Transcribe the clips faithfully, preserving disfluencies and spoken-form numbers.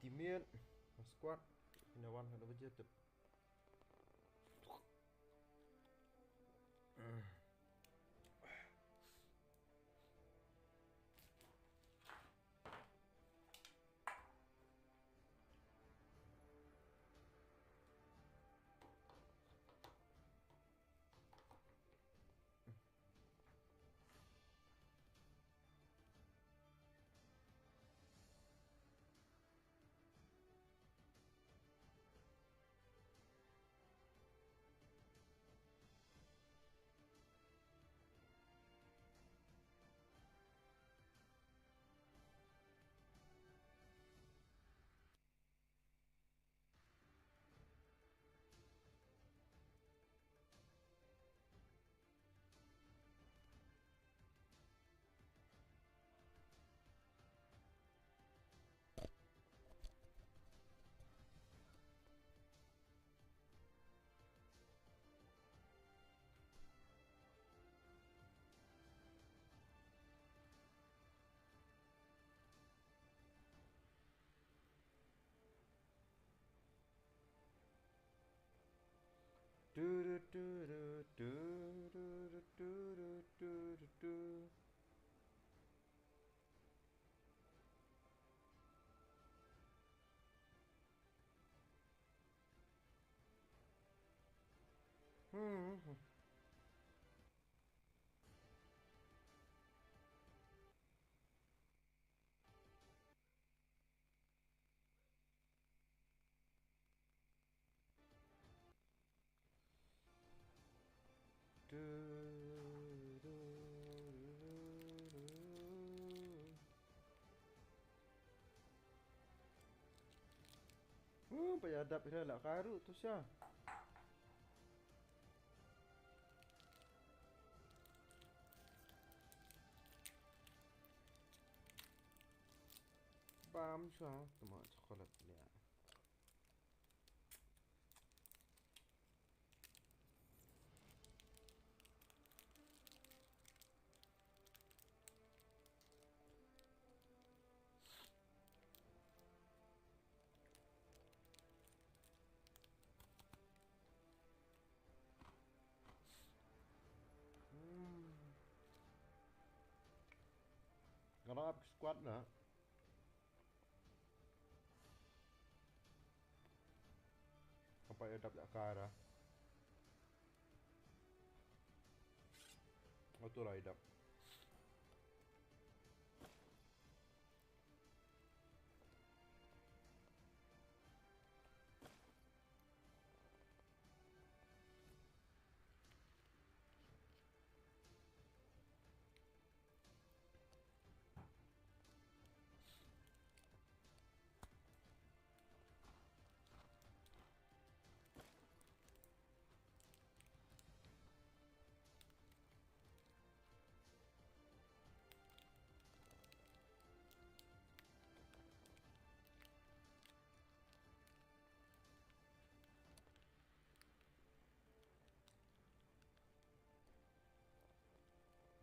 Ki teammate, squad, phin wan ha kaba jia tip. Hmm. Uh, ba ïa dap ira la karu tu sha. Bam sha, tama chocolate lia. Hmm. Nga dang ap squad na. Apa ïa dap ïa kara. Auto rai dap.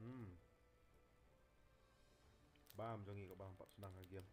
Hmm. Bam jong ngi ka bam pat sdang ha game.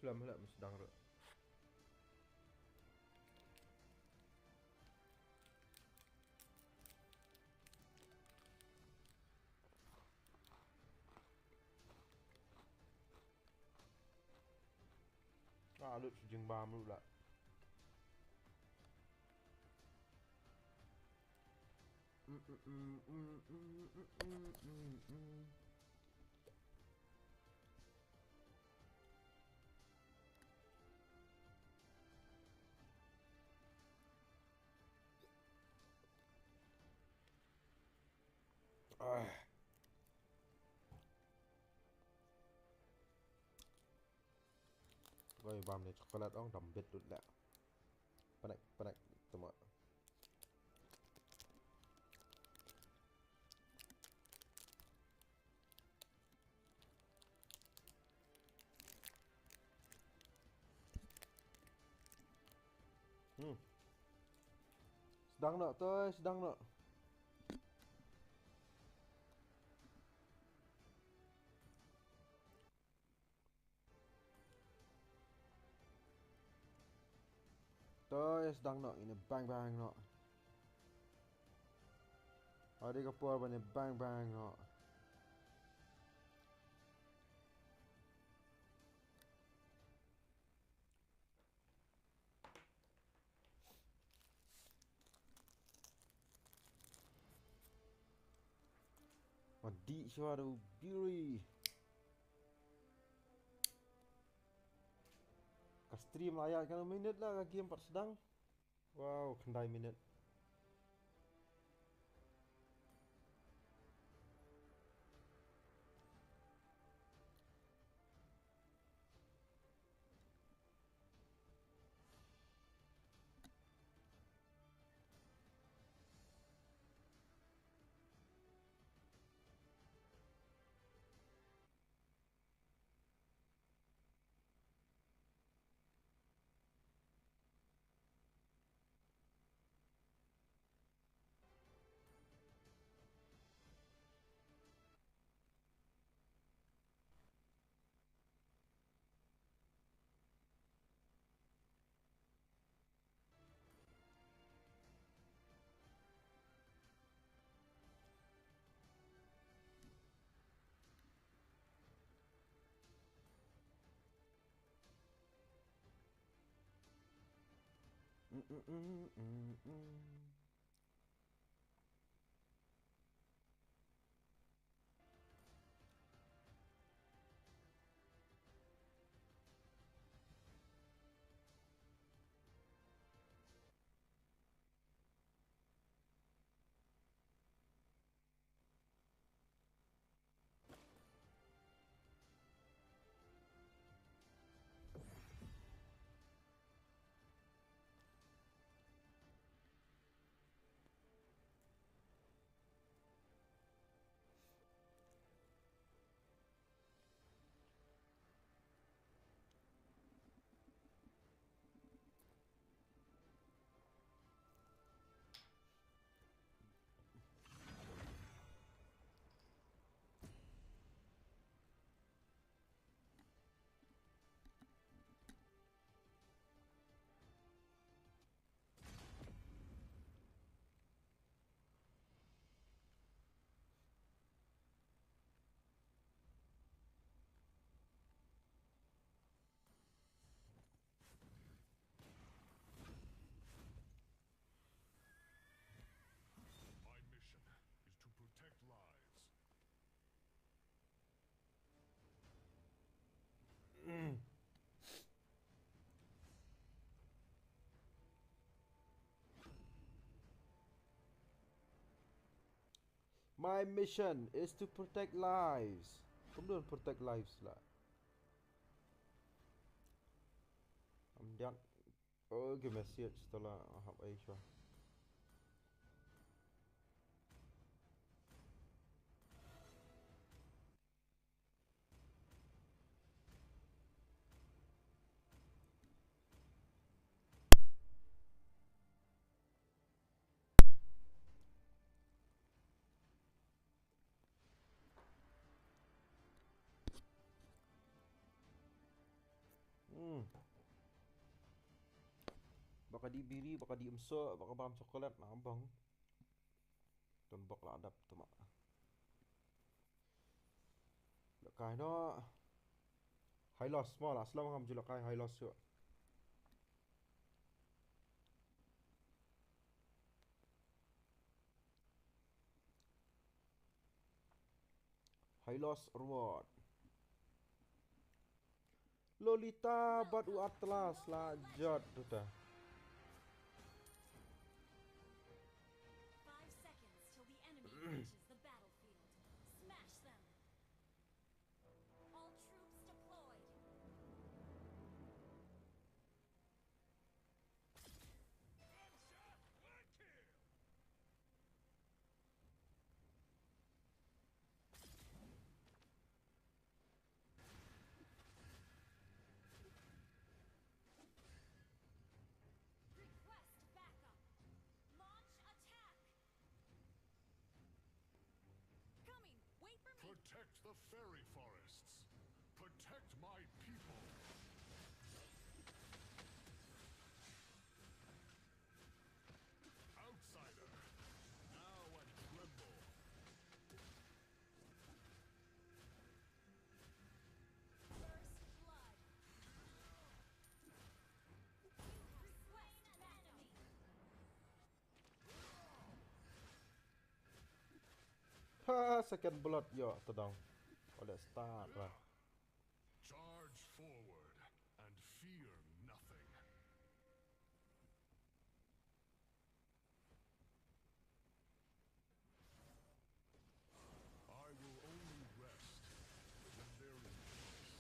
Lam hela mesti dang re. Ah, lut shu jingbam lut lah. Ah. Oi, bam ne chocolate ong dam bit lut lah. Panek, panek, tuma. Hmm. Sdang noh, toi, sdang noh. Toi, sdang noh, ini bang bang noh. Adi ka por ba ini bang bang noh. Adi shuwa da u Biri. Ka stream la ïaid kano minit la ka game pat sdang. Wow, khyndai minit. My mission is to protect lives. My mission is to protect lives. Kumno protect lives la? Am diak. Oh, ki message to la hap ai shuwa. Ka dih biri, ba ka dih umsoh, ba ka bam chocolate, na bang. Don bok la dap tu ma. Lehkai noh. High loss, mo la, slam ngam ju lehkai high loss shuh. High loss reward. Lolita bad u Atlas la jot duta. Five seconds till the enemy reaches the battlefield. Smash them. All troops deployed. Request backup. Launch attack. Coming. Wait for me. Protect the fairy forests. Protect my people. Outsider, now and tremble. First blood. You have slain an enemy. Ha, second blood, ïoh, tedong. Oleh start lah. Charge forward and fear nothing. I will only rest when there is peace.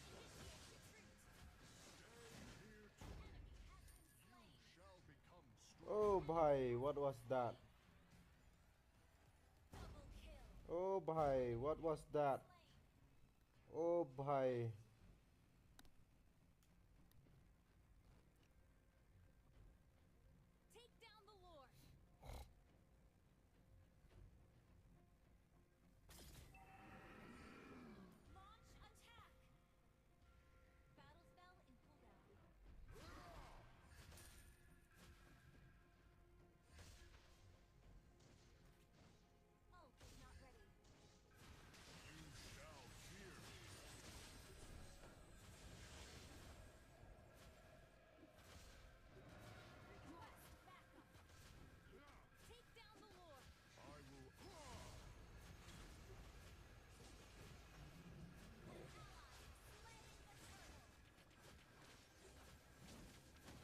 Stay near to me. You shall become strong. Oh bhai, what was that? Oh bhai, what was that? Oh bhai. Take down the Lord. Launch attack. Battle spell in cooldown. Ult is not ready. You shall fear me. Request backup. Take down the Lord. I will. An ally slain the turtle.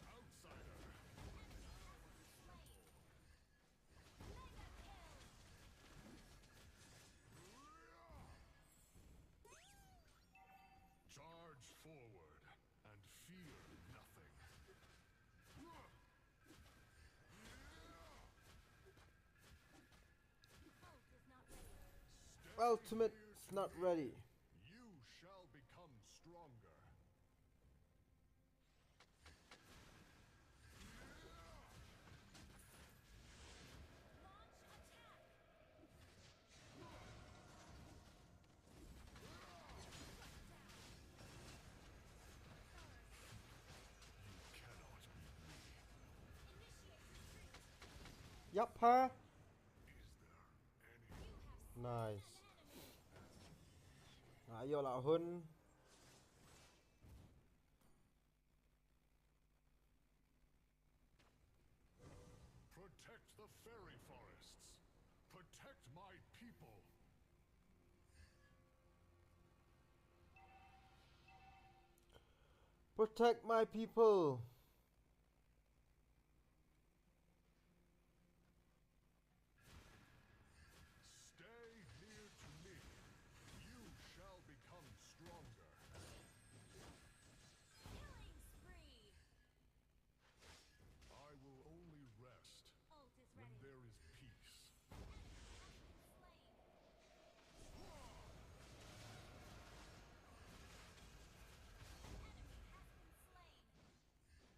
Outsider. Enemy has been slain. Mega kill. Charge forward and fear nothing. Ult is not ready. Stay Ultimate here is not ready. You shall become stronger. Launch attack. Yap ha. Nice. Nga ïoh la hun. Protect the fairy forests. Protect my people. Protect my people. Stay near to me. You shall become stronger. Killing spree. I will only rest Ult is when ready. There is peace. Enemy has been slain. Enemy has been slain.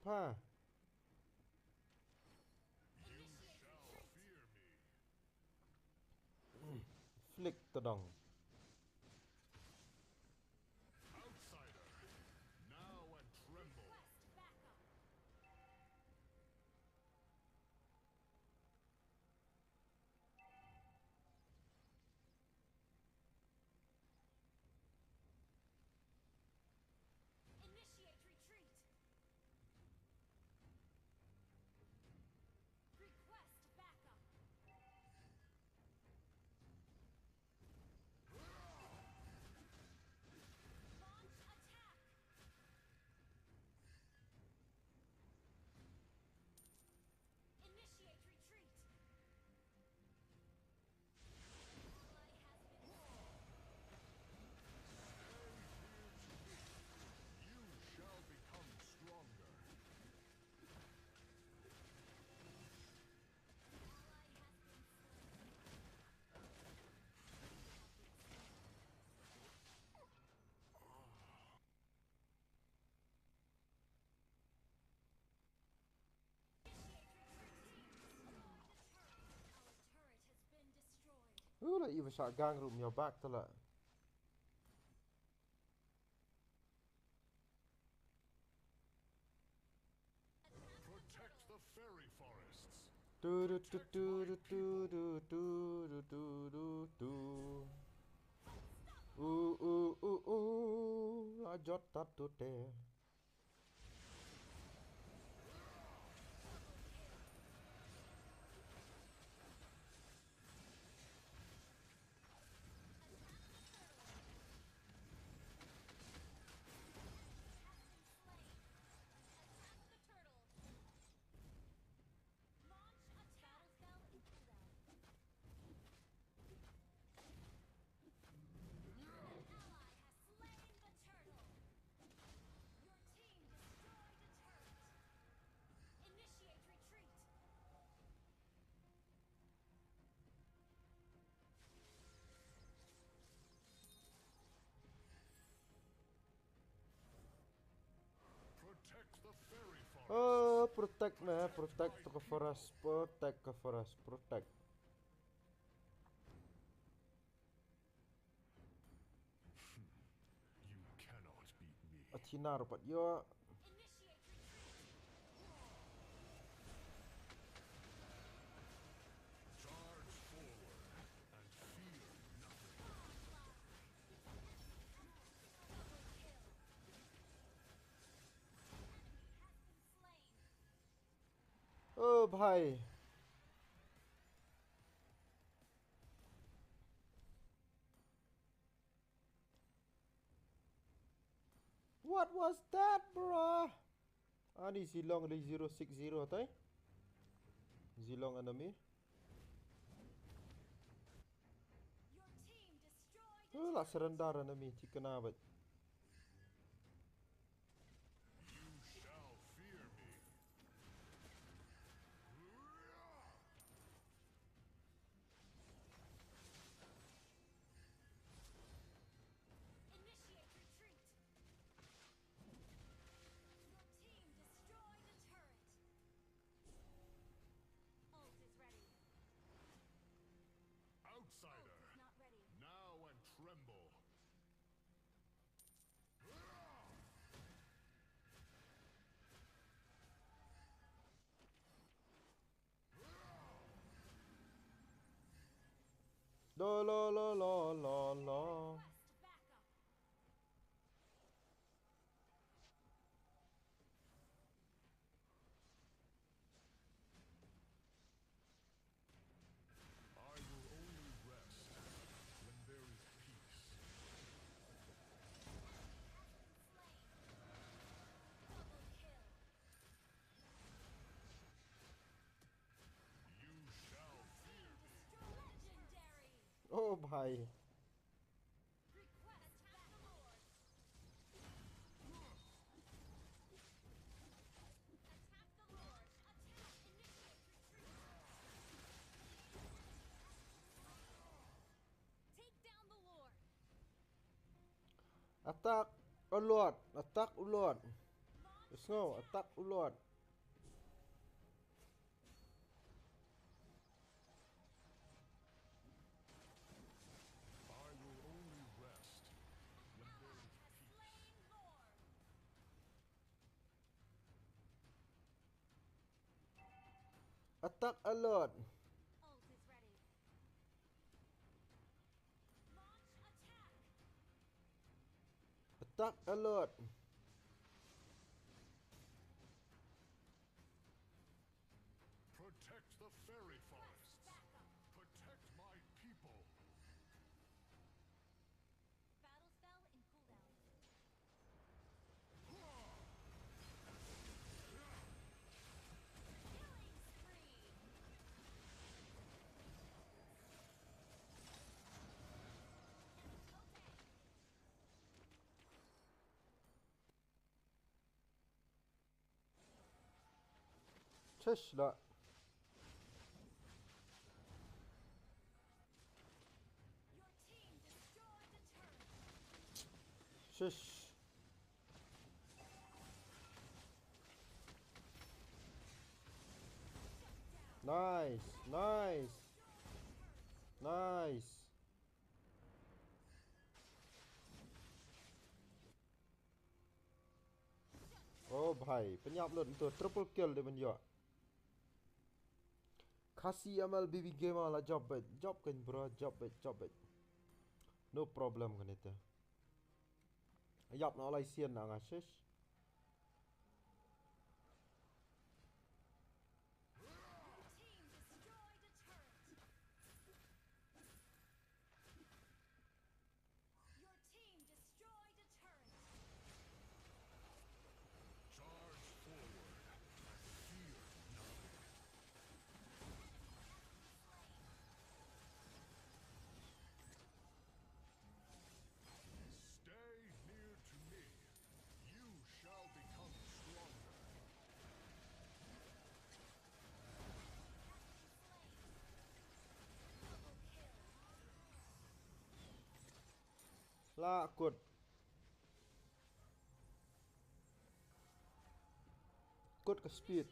Pha. Flick tadong. Initiate retreat. Request backup. Launch attack. Initiate retreat. Ally has been slain. You shall become stronger. Ally has been slain. Ula iwa shah gang rum yo back tala. Protect the fairy forests. Tu tu tu tu tu tu tu tu tu tu tu. U u u u. La jot tat tu te. An ally has slain the turtle. Your team destroyed a turret. Initiate retreat. Protect the fairy forest. Oh, protect na, protect ka forest, protect ka forest, protect. You cannot beat me. Athena rupat yo. Initiate retreat. Charge forward and fear nothing. Double kill. Enemy has been slain. Oh bhai. What was that, bro? Ani Zilong li zero six zero tai. Zilong enemy. Your team destroyed a turret. Oh, la surrender enemy, thikna bhai. You shall fear me. Initiate retreat. Your team destroyed a turret. Ult is ready. Outsider, ult is not ready. Now and tremble. Lo, lo, lo, lo, lo, lo. I will only rest when there is peace. You shall fear me. Oh bhai. Request backup. Attack the Lord. Attack. Initiate retreat. Take down the Lord. Attack, oh Lord. Attack, oh Lord. Sngew, attack u Lord. Attack a lot. Attack a lot. Protect the fairy forest. Protect my people. Battle spell in cooldown. Killing spree. Shish la. Shish. Nice, nice. Nice. Oh bhai, pynïap lut ntu, triple kill de ban ïoh. Khasi M L B B Gamer la jop beit, jop kein bro, jop beit, jop beit. No problem kane te. Ïap na lai sien na nga shish. Your team destroyed a turret. Charge forward. Fear nothing. Stay near to me. You shall become stronger. La kut. Kut ka speed.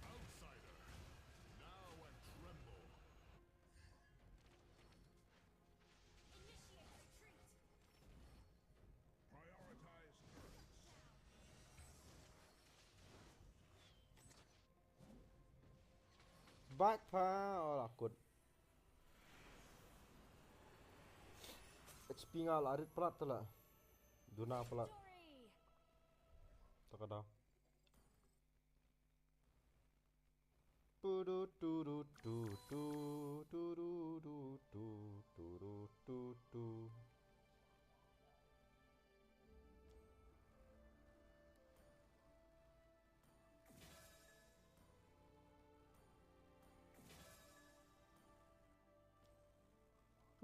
Outsider, now and tremble. Initiate retreat. Prioritize turrets. Back pa, oh la kut. H P nga la rit palat tala. Duna palat. Victory. Taka daw. Pudu tudu tu tu tudu tu tudu tu tu.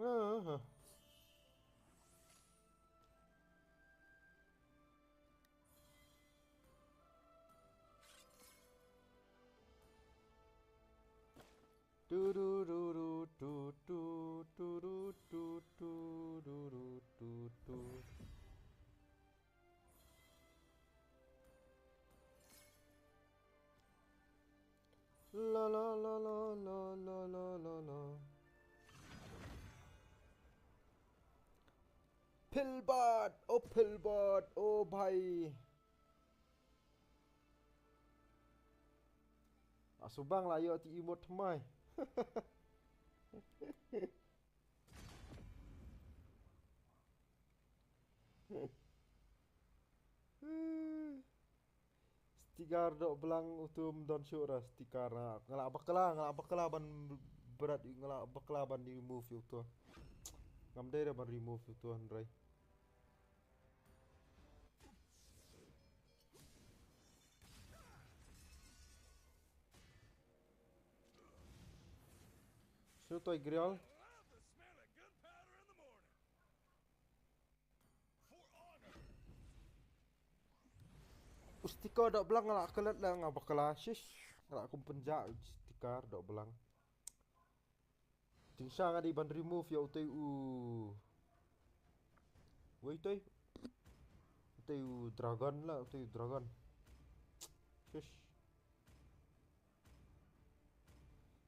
Aha. Tu tu tu tu tu tu tu tu tu tu tu tu tu. La la la la. Pilbert, oh Pilbert, oh bhai. Asubang la ïoh ti emote thymmai. Sticker doh blang utum don shuh ra sticker na. Nga la bakla, nga la bakla ban berat, nga la bakla ban remove ïa uto. Ngam dei ra ban remove ïa uto hynrei. Shu toi grial. U sticker doh blang nga la klet la nga bakla shish. Nga la kum pynjah u sticker doh blang. Jingshisha nga dei ban remove ïa utei u. Wei utei. Utei u dragon la, utei u dragon. Shish.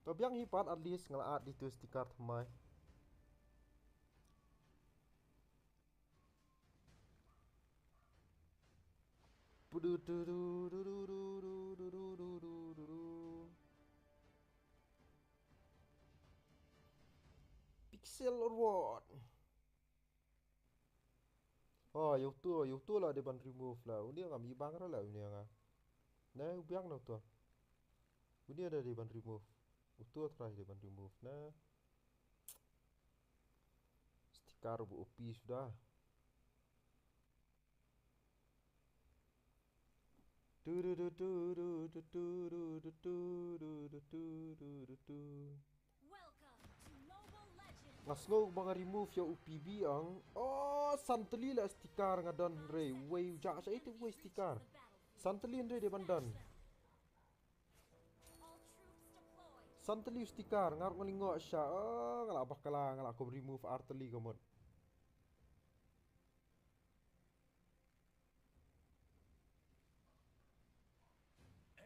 To biang hi pat at least nga la add ïa itu sticker thymmai. Pudu du du du du du du du du du du du. Pixel Reward. Oh, ïa uto, ïa uto la dei ban remove la. Une ngam i bang ra la une nga. Na u biang na uto. Une da dei ban remove. Uto trai dei ban remove na. Sticker bu O P suda. Tu du du tu du du tu du du tu du du tu du du tu. Welcome to Mobile Legends. Nga sngew ba nga remove ïa u P B ang. Oh, santeli la sticker nga don re. Wei u ja sa itu wei sticker. Santeli re de ban don. All troops deployed. Santeli u sticker nga rung lingo sha. Oh, nga la bakla nga la kum remove arteli ka mut.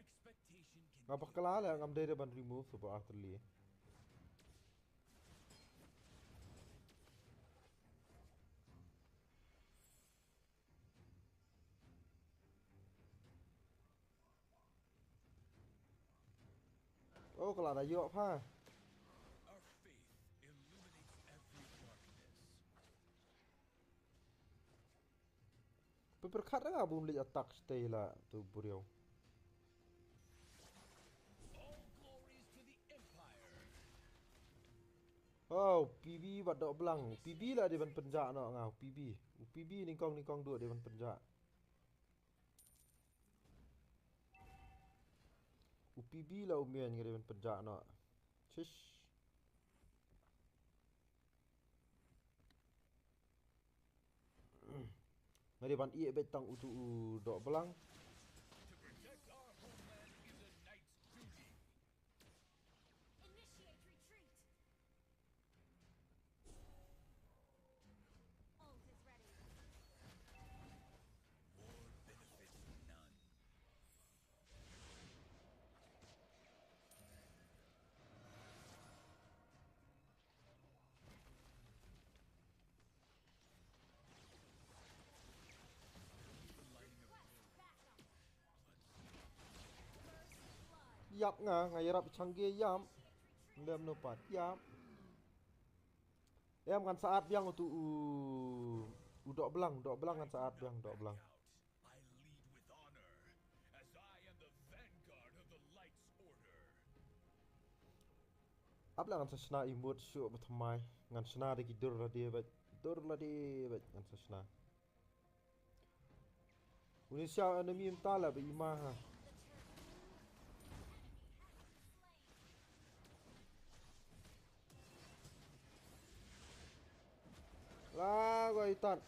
Expectation can Nga bakla la ngam dei ban remove super arteli. Oh, ka la da ïoh pha. Our faith illuminates every darkness. Pyrkhat nga bym leit attack stay la tu buriaw. All glories to the Empire. Oh, P B bad Dohblang. P B la dei ban pynjah noh nga, P B. U P B nyngkong nyngkong duh dei ban pynjah. U P B la u mien nga dei ban pynjah noh. Shish. Nga dei ban ïeh beit tang utu u Dohblang. To protect our homeland is a knight's duty. Initiate retreat. Ult is ready. War benefits none. Ïap nga, nga ïarap changge ïap. Lem no pat ïap. Em ngan sa add biang utu u, u Dohblang, Dohblang ngan sa add biang, Dohblang. I lead with honor, as I am the vanguard of the Light's Order. Ap la ngan sa shna emote shuh ba thymmai. Ngan shna da ki dur lade bad. Dur lade bad ngan sa shna. Uni siaw enemy mynta la ba i ma ha. La gua itan.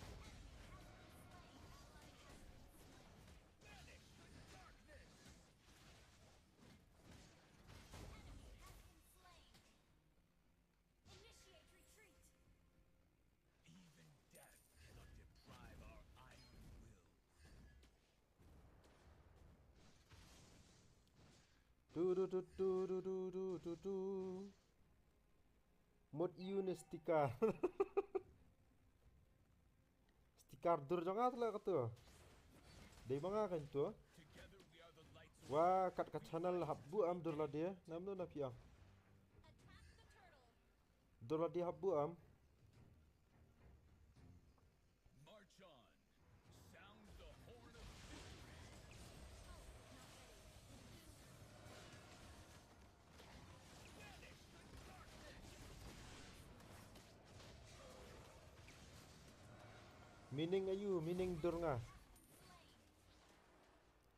Even death cannot deprive our iron will. Tu, tu, tu. Mut ïu ne sticker. Sticker dur jong nga tla katu. Dei ma nga kan tu. Together we are the Light's Order. Wa kat ka channel hap buh am dur lade. Nam no na phi am. Attack the turtle. Dur lade hap buh am. March on. Sound the horn of victory. Banish the darkness. Meaning aïu, meaning dur nga.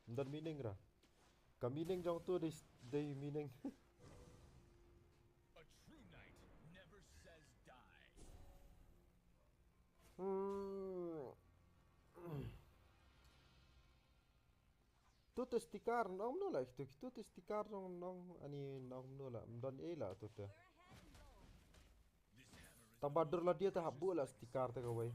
Ym don meaning ra. Ka meaning jong tu dei, dei meaning. A true knight never says die. Hmm. Tu te sticker nong no la tu, tu te sticker nong nong ani nong no la, ym don ei la tu te. Tang ba dur lade te hap buh la sticker te kawei.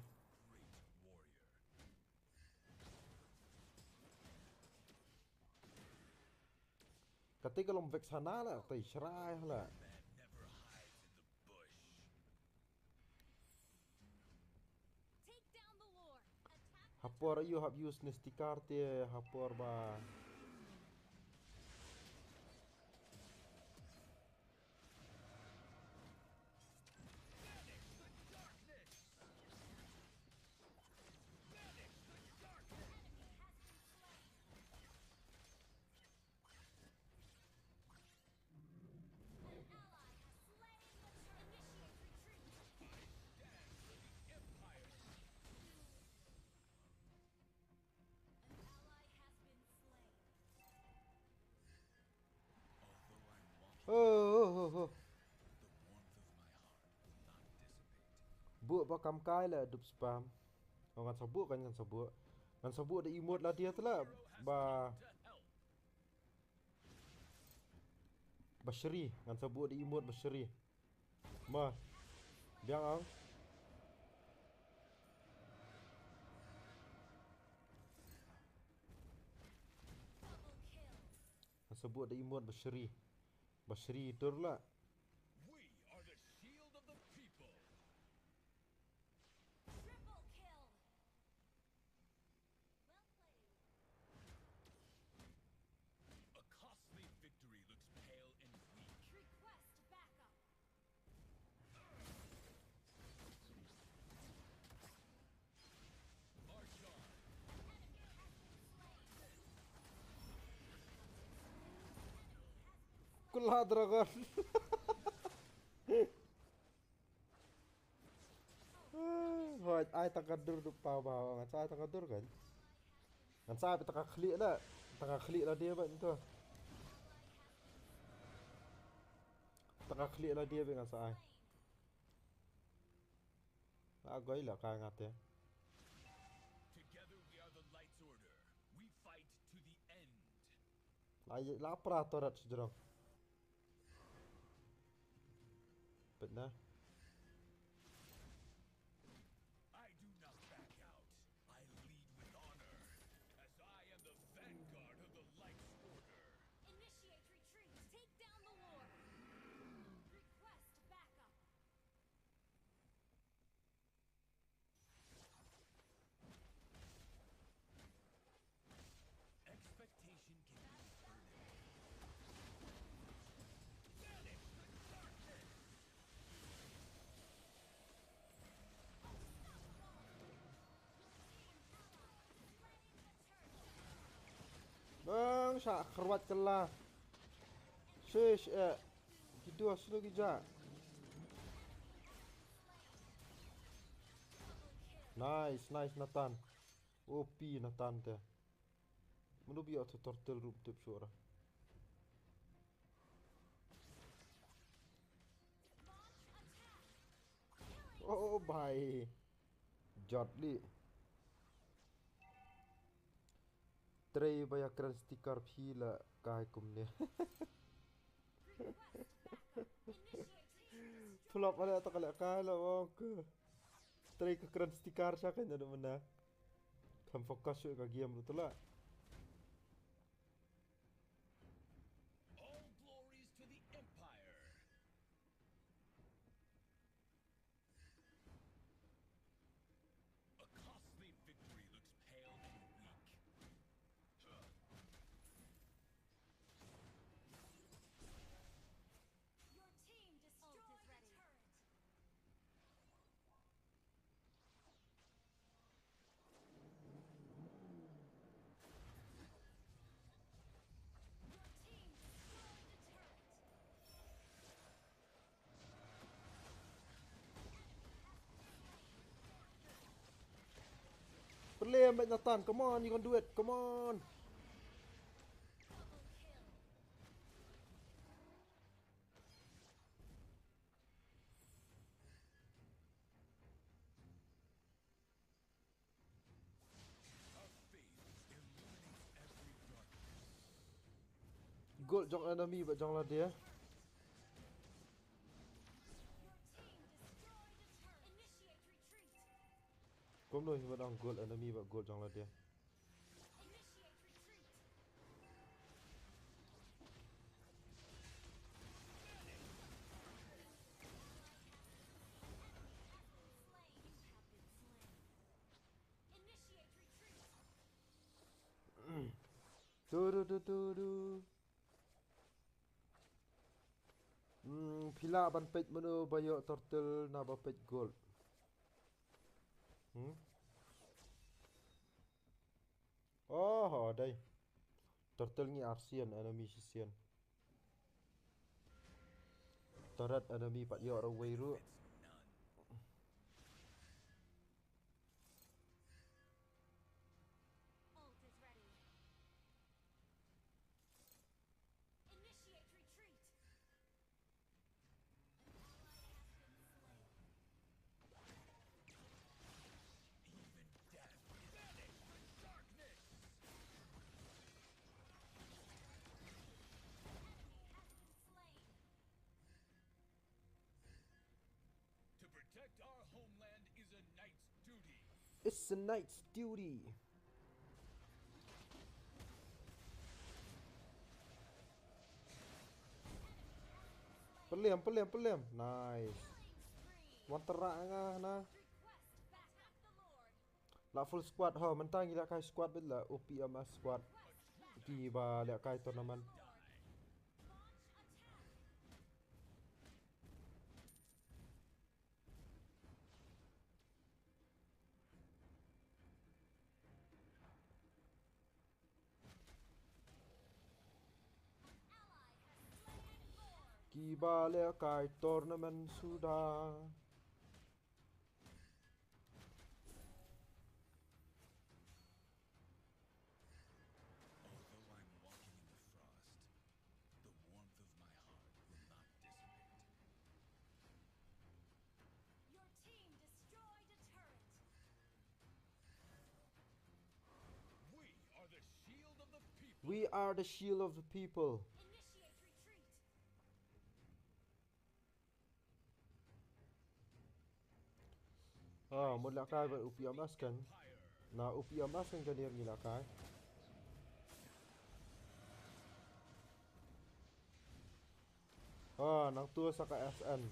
Kata ka long Vexana la, tai shrai la. Take down the lore. Attack the Ha por ayu hap use ne sticker te, ha por ba. Oh, oh, oh, oh. Buh ba kam kai la dup spam. Oh, ngan sa buh kan, ngan sa buh. Ngan sa buh da emote la dia tu la. Ba. Bashri, ngan sa buh da emote Bashri. Ma. Biang ang. Ngan sa buh da emote Bashri. Bashri dur la. We are the shield of the people. Triple kill. Well played. A costly victory looks pale and weak. Request backup. Archon. Kula dragon. Hoi, ai tang ka dur du pa ba, ngan sa ai tang ka dur kan. Ngan sa ai tang ka khlieh la, tang ka khlieh la dia ba tu. Tang ka khlieh la dia ba ngan sa ai. La goi la ka ngate. Together we are the Light's Order. We fight to the end. La, la pra torat sejrong. Pet na. I do not back out. I lead with honor, as I am the vanguard of the Light's Order. Initiate retreat. Take down the lore. Request backup. Expectation can be burning. Banish the darkness! Bang, sa khruat kela. Shish, eh. Kitu aslu kija. Nice, nice, Nathan. O P Nathan te. Manu bi auto turtle room tip shora. Oh, oh, bhai. Jot li. Trei ba ïa kren sticker phi la kai kumne. Pulap ala ta kala kai la wok. Trei ka kren sticker sha kan da mana. Kam focus shu ka game tu la. All glories to the Empire. A costly victory looks pale and weak. Your team destroyed a turret. Play, mate Nathan, come on, you can do it, come on. Gold jong enemy bad jong lade. Your team destroyed a Lo hi ba dang gold enemy ba gold jong la dia. Tu tu tu tu tu. Hmm, phi lah ban peit mano ba ïoh turtle na ba peit gold. Hmm. Oh, dei. Turtle ngi arsien, enemy shisien. Turret enemy pat ïoh ra wei ruh. Ult is ready. Initiate retreat. An ally has been slain. Even death is darkness. An enemy has been slain. To protect our homeland is a knight's duty. It's a knight's duty. Peliam, peliam, peliam. Nice. Wan tera nga na. La full squad ho, mynta ngi la kai squad bit la O P M S squad. Ki ba la kai tournament. Ki ba leh kai tournament suda. Although I'm walking in the frost, the warmth of my heart will not dissipate. Your team destroyed a turret. We are the shield of the people. We are the shield of the people. Initiate retreat. Ah, mut leh kai bad U P M S kan. Na U P M S kan kan ngi leh kai. Ah, nang tu sa ka S N.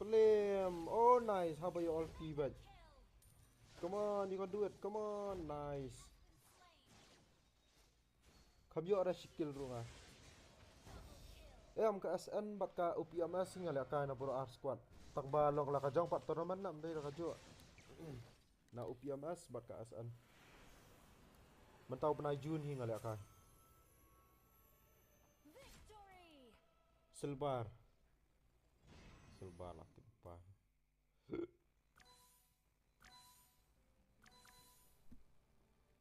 Plim. Oh, nice. Haba ïa ulti bad. Come on, you can do it. Come on, nice. Kham ïoh re shi kill ruh nga. Em, ka S N bad ka U P M S nga leh kai na bro ar squad. Tang ba long la ka jong pat tournament na mdei la ka jong. Na U P M S bad ka S N. Mynta u bnai June hi nga leh kai. Silver. Silver lah tip pa.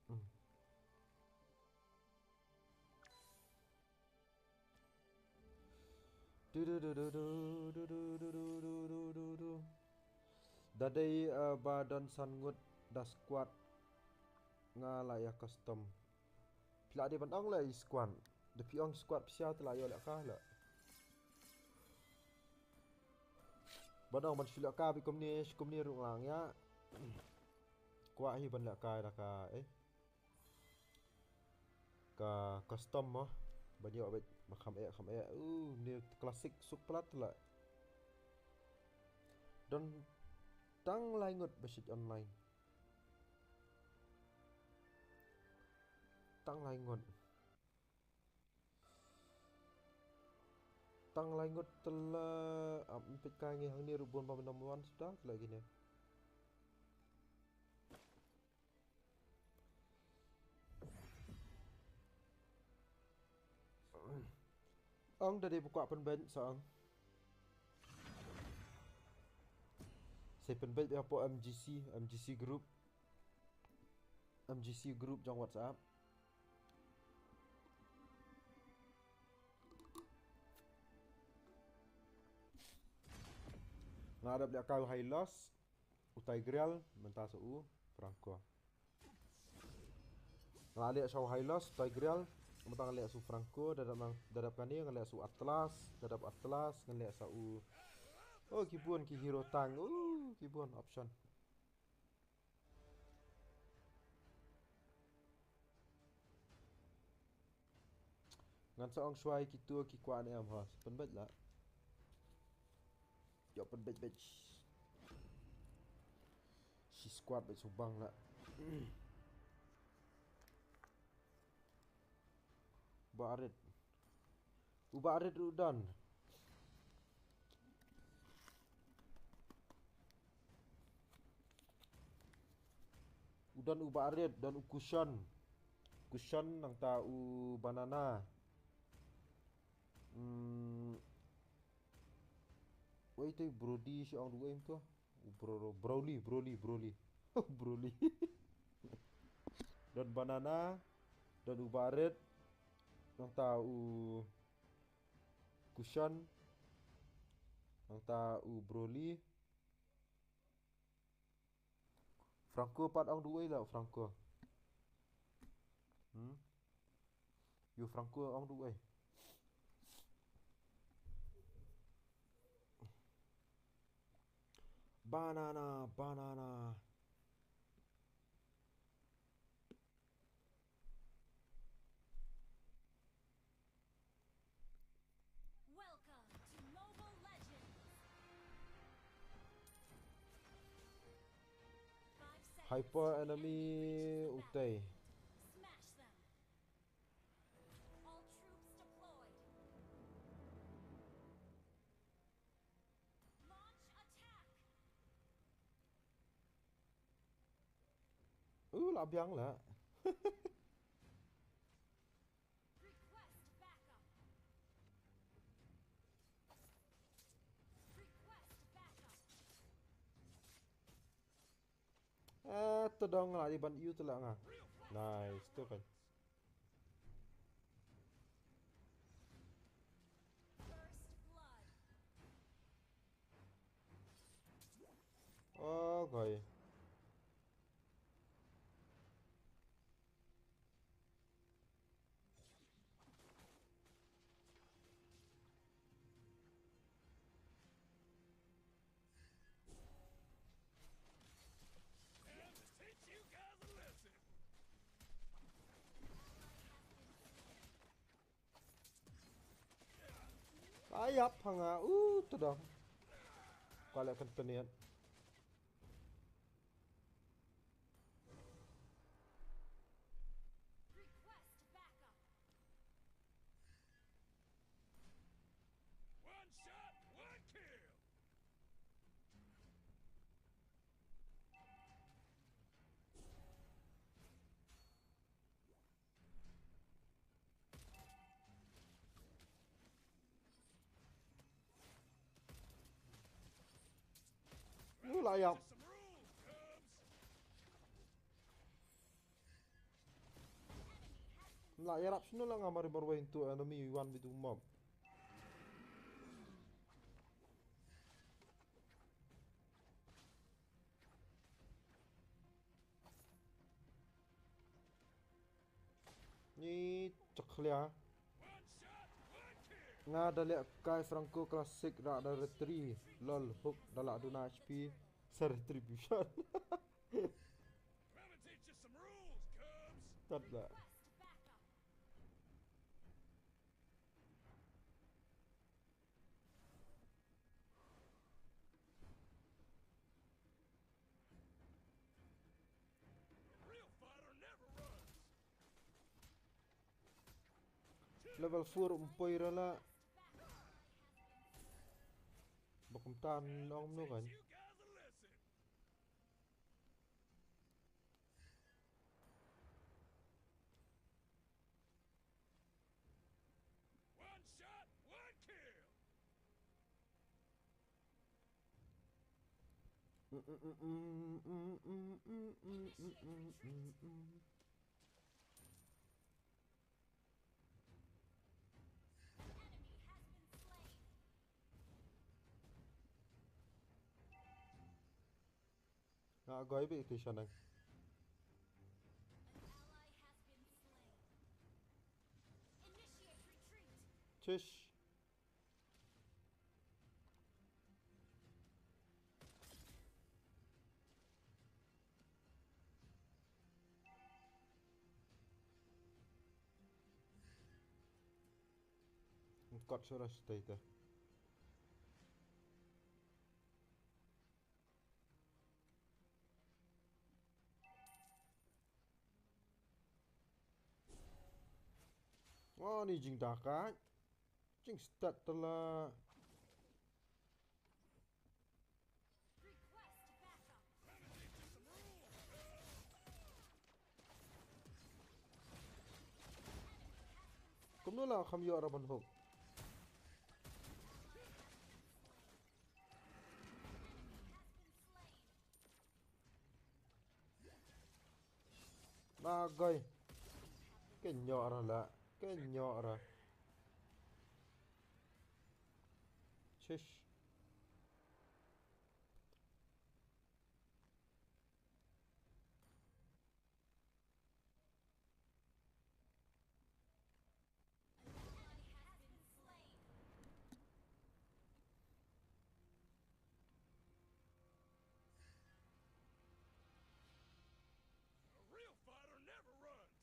Hmm. Du du du du. Da dei, eh, ba don san ngut da squad nga la ïa custom. Phi la dei ban ong la i squad. Da phi ong squad pisa te la ïoh leh kai la. Ban ong ban shu leh kai bad kumne, shu kumne ruh nga ong ïa. Kwah hi ban leh kai da ka, eh. Ka custom mo. Ban ïoh bad ba kham eh, kham eh. Uh, ni classic suk plat la. Don tang lai ngut ba shit online. Tang lai ngut. Tang lai ngut te la, ap mpit ka ngi hangne ruh bun ba number one suda te la kine. Ong da dei ba kwah pynbeit sa ong. Sa pynbeit ïa po M G C, M G C group. M G C group jong WhatsApp. Nga dap leh kai u Hylos, u Tigreal, mynta sa u Franco. Nga la leh sa u Hylos, Tigreal, mynta nga leh sa u Franco, da dap nang, da dap kane nga leh sa u Atlas, da dap Atlas nga leh sa u. Oh, ki bun ki hero tank. Oh, ki bun option. Ngan sa ong shuwa ïa kito ki kwah ne em ha. Pynbeit lah. Ïoh pynbeit beit. Shi squad beit subang lah. Barit. U Barit u don. U don u Barit, don u Cushion. Cushion nangta u Banana. Hmm. Wei te Brody shi ong du em to. U Bro-, Broly, Broly, Broly. Broly. Don Banana, don u Barit, nangta u Cushion, nangta u Broly. Franco pat ong du ei lah Franco. Hmm. Ïoh Franco ong du ei. Banana, banana. Welcome to Mobile Legends. Five seconds. Hyper enemy u tei. Smash them. All troops deployed. Launch attack. Uh, la biang lah. Request backup. Request backup. Eh, to dong lah di ban ïu tu lah nga. Nice, to kan. First blood. Oh, koi. Time to teach you guys a lesson. Ai ap hanga u tedong. Kale kan peniat. Request backup. One shot, one kill. Lu la ïap. La ïarap shuh la nga mari marwei into enemy wan bitu mob. Ni chaklia. Nga da leh kai Franco Classic ra da retri. Lol hook da la duna H P. Sa retribution. Tad da. Level four um poi ra la. Ba kumta long no kan. One shot, one kill. Ah, goi bi ti shanang. Chish. Kot sura state. Oh, ni jingdaka. Jingstad tala. Kumno la kham ïoh ra ban hook. Na goi. Ken ïoh ra la. Ken ïoh ra. Chish. A real fighter never runs.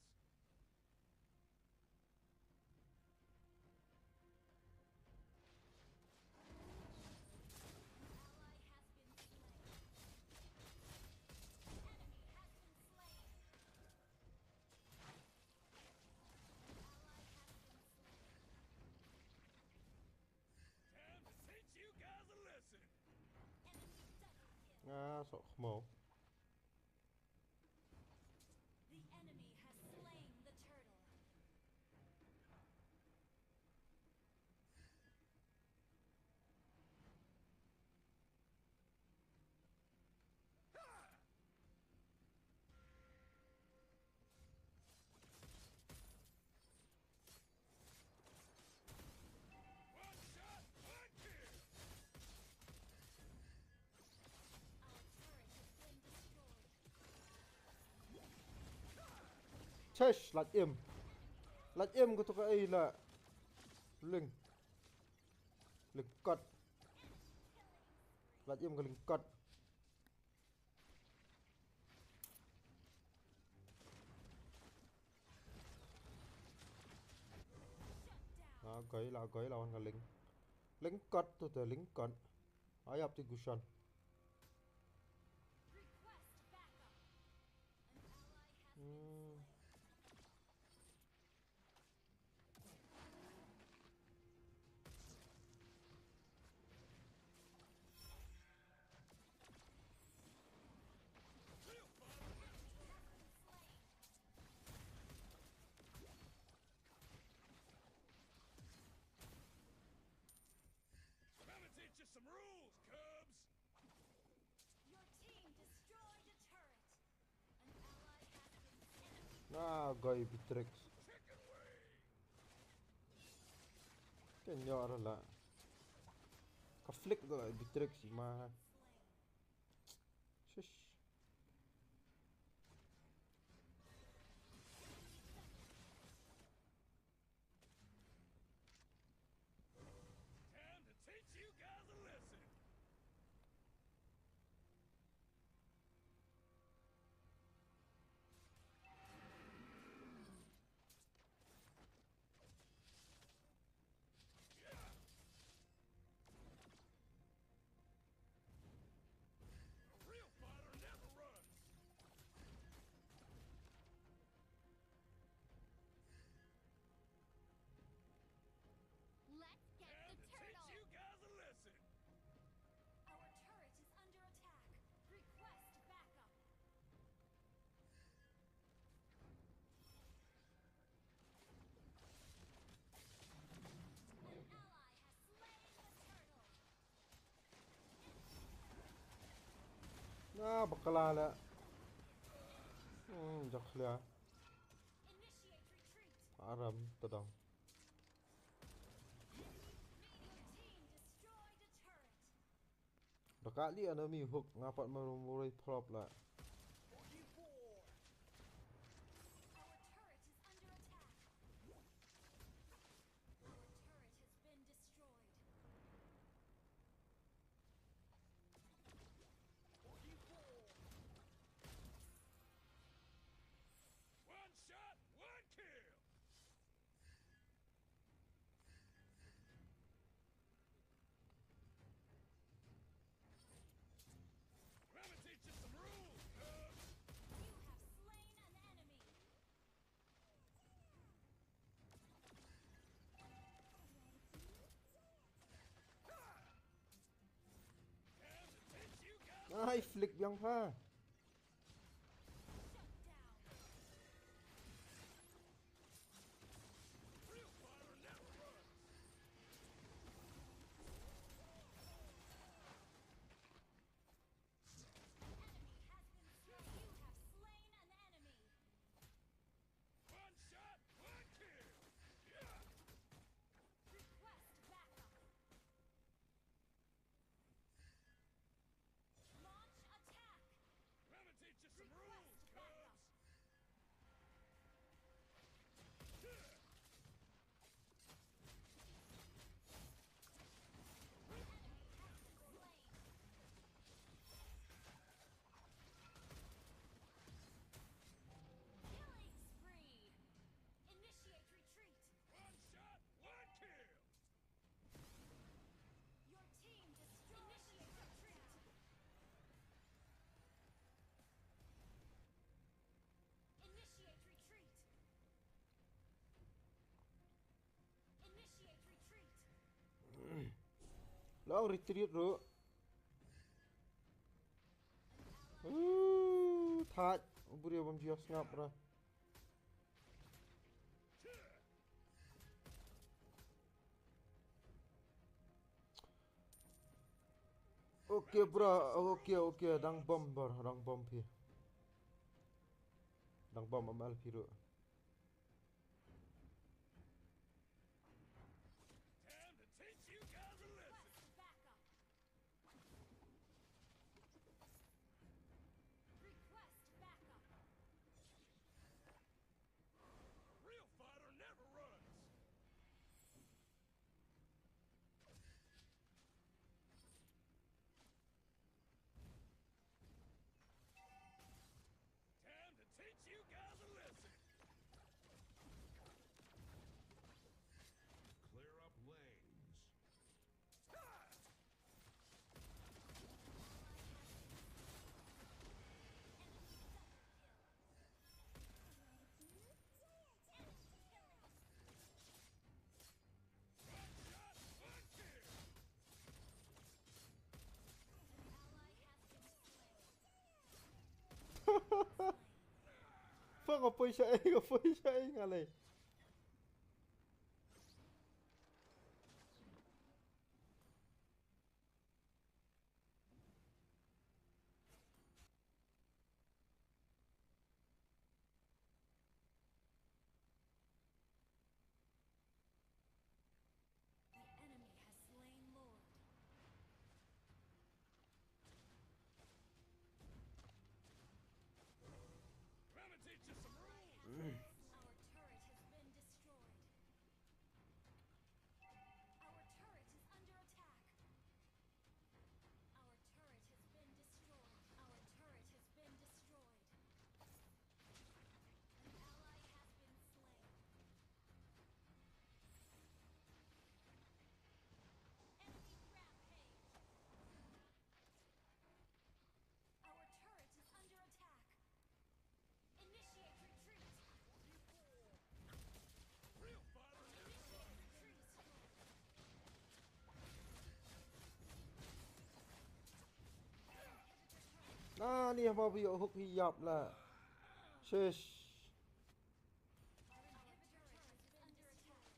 Time to teach you guys a lesson. Ah, sok mo. The enemy has slain the turtle. Chesh, lait im. Lait im ko to ka ei la. Ling. Ling kot. Lait im ka ling kot. La goi, la goi, la wan ka ling. Ling kot to te, ling kot. Ai ap ti gusan. Hmm. Let me teach you some rules, cubs. Your team destroyed a turret. An ally has been slain. Na goi Beatrix. Chicken wing. Ken ïoh ra la. Ka flick da la Beatrix ma. Shish. Time to teach you guys a lesson. A real fighter never runs. Let's get the turtle. Time to teach you guys a lesson. Our turret is under attack. Request backup. An ally has slain the turtle. Na bakla la. Hmm, jok khlia. Initiate retreat. Aram tadong. Your team destroyed a turret. Dak Kali enemy hook nga pat marum murai prop la. Our turret is under attack. Our turret has been destroyed. One shot, one kill. Let me teach you some rules, cuz. You have slain an enemy. Time to teach you guys. Ai, flick biang pha. Shut down. Real fighter never runs. Enemy has been slain. You have slain an enemy. One shot, one kill. Yeah. Request backup. Launch attack. Let me teach you some rules, cuz. Killing spree. Initiate retreat. One shot, one kill. Your team destroyed. Initiate retreat. Initiate retreat. Initiate retreat. Long retreat ruh. Uh, thait. Buri bam jios ngap ra. Okay, bro. Okay, okay. Dang bom, bro. Dang bom phi. Dang bom amal phi ruh. Time to teach you guys a lesson. Request backup. Request backup. A real fighter never runs. Time to teach you guys a lesson. Clear up lanes. Fuck, ka poi sha ei, ka poi sha ei nga lei. The enemy has slain Lord. Let me teach you some rules. Our turret has been destroyed. Our turret is under attack. Our turret has been destroyed. Our turret has been destroyed. An ally has been slain. Enemy rampage. Our turret is under attack. Initiate retreat. Real fighter. Initiate retreat. Nani haba bi hook hi yap la. Shish. Our inhibitor turret is under attack.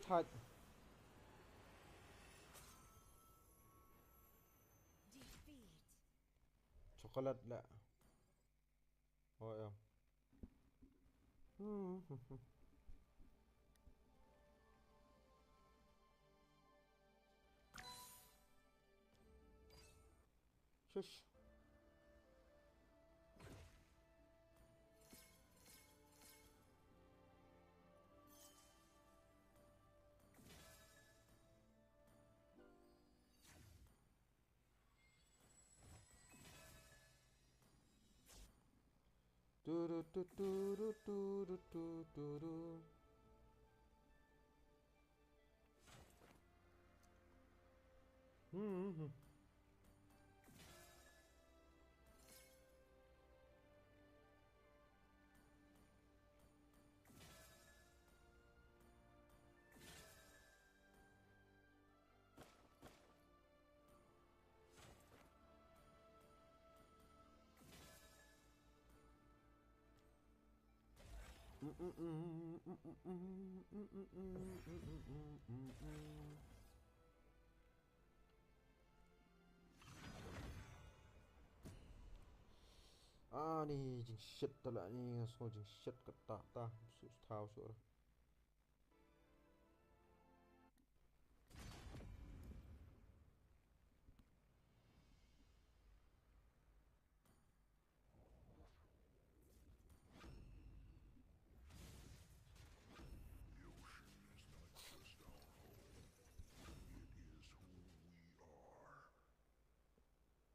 Thait. Chocolate la. Oh, yeah. Hmm. Shush. Turu tu turu turu turu. Hmm. Ani jingshit tala ni, nga sngew jingshit kata ta. Su thaw su.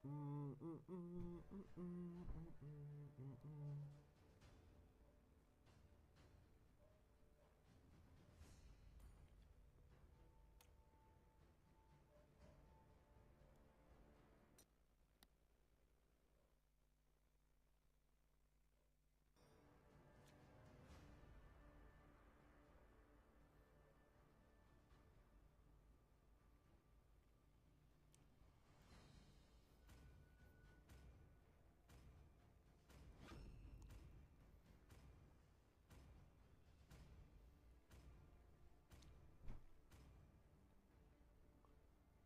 The ocean is not just our home.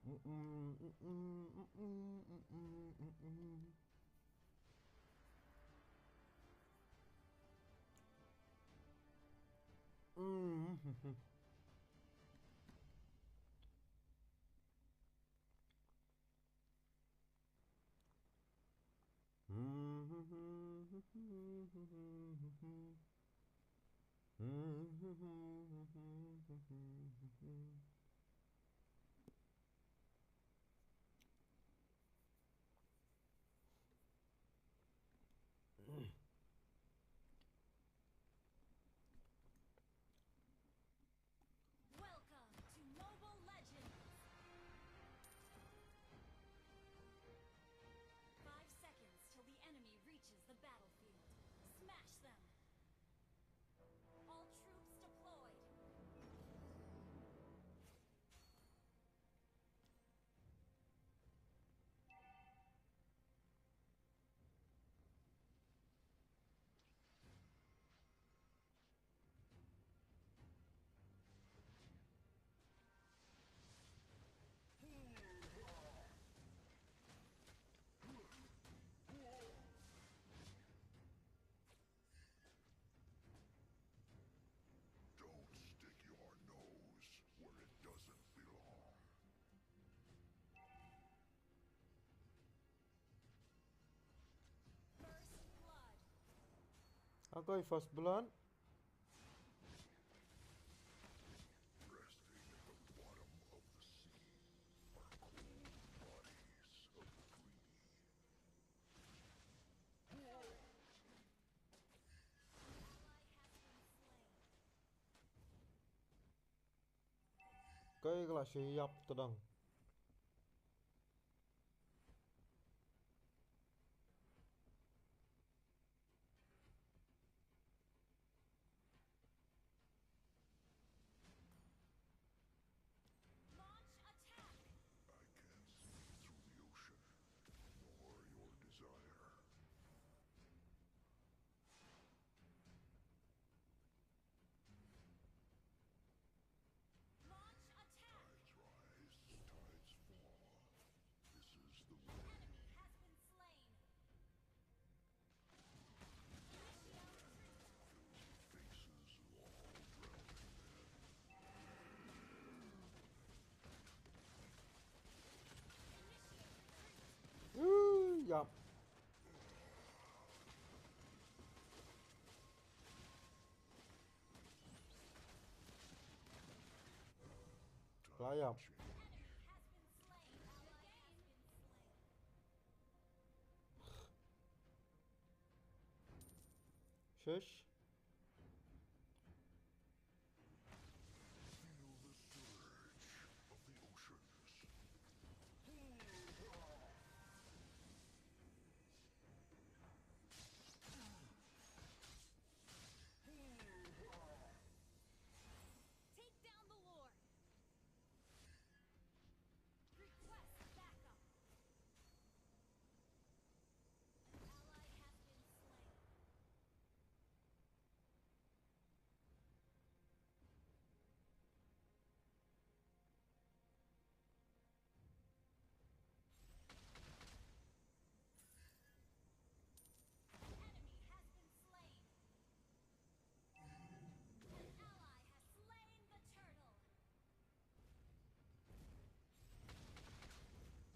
It is who we are. Welcome to Mobile Legends! Five seconds till the enemy reaches the battlefield. Smash them! All troops deployed! Don't stick your nose where it doesn't belong. First blood. Okay, first blood. Resting at the bottom of the sea are cold bodies of greedy. Ally has been slain. Kai ka la shu ïap tdong. Launch attack! I can't see through the ocean, nor your desire. Layap. Shush. Feel the surge of the oceans. Take down the lord. Request backup. An ally has been slain. Enemy has been slain. An ally has slain the turtle.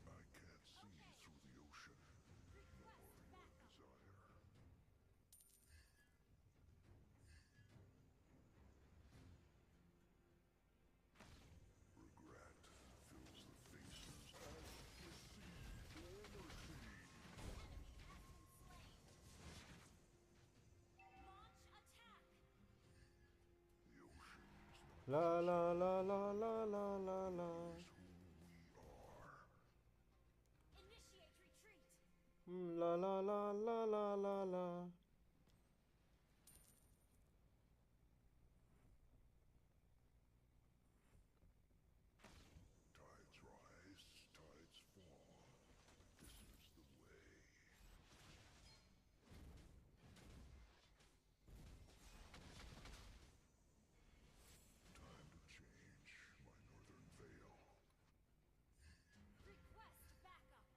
I can't see through the ocean, nor your desire. Regret fills the faces as deceit or mercy. Launch attack. The ocean's not La la la la la la la la. Is who we are. Initiate retreat. Mm, la la la la la la la. Tides rise, tides fall. This is the way. Time to change my northern veil. Request backup.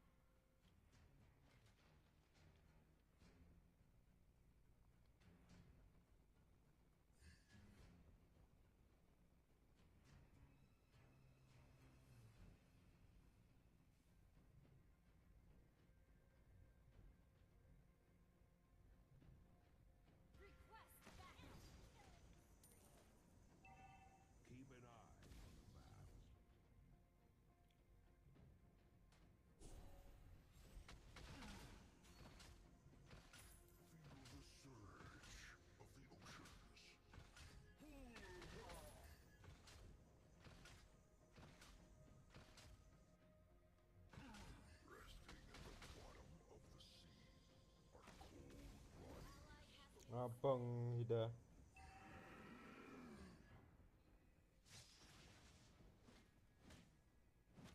Request backup. Keep an eye on the map. Feel the surge of the oceans. Resting at the bottom of the sea are cold bodies. Abang hida.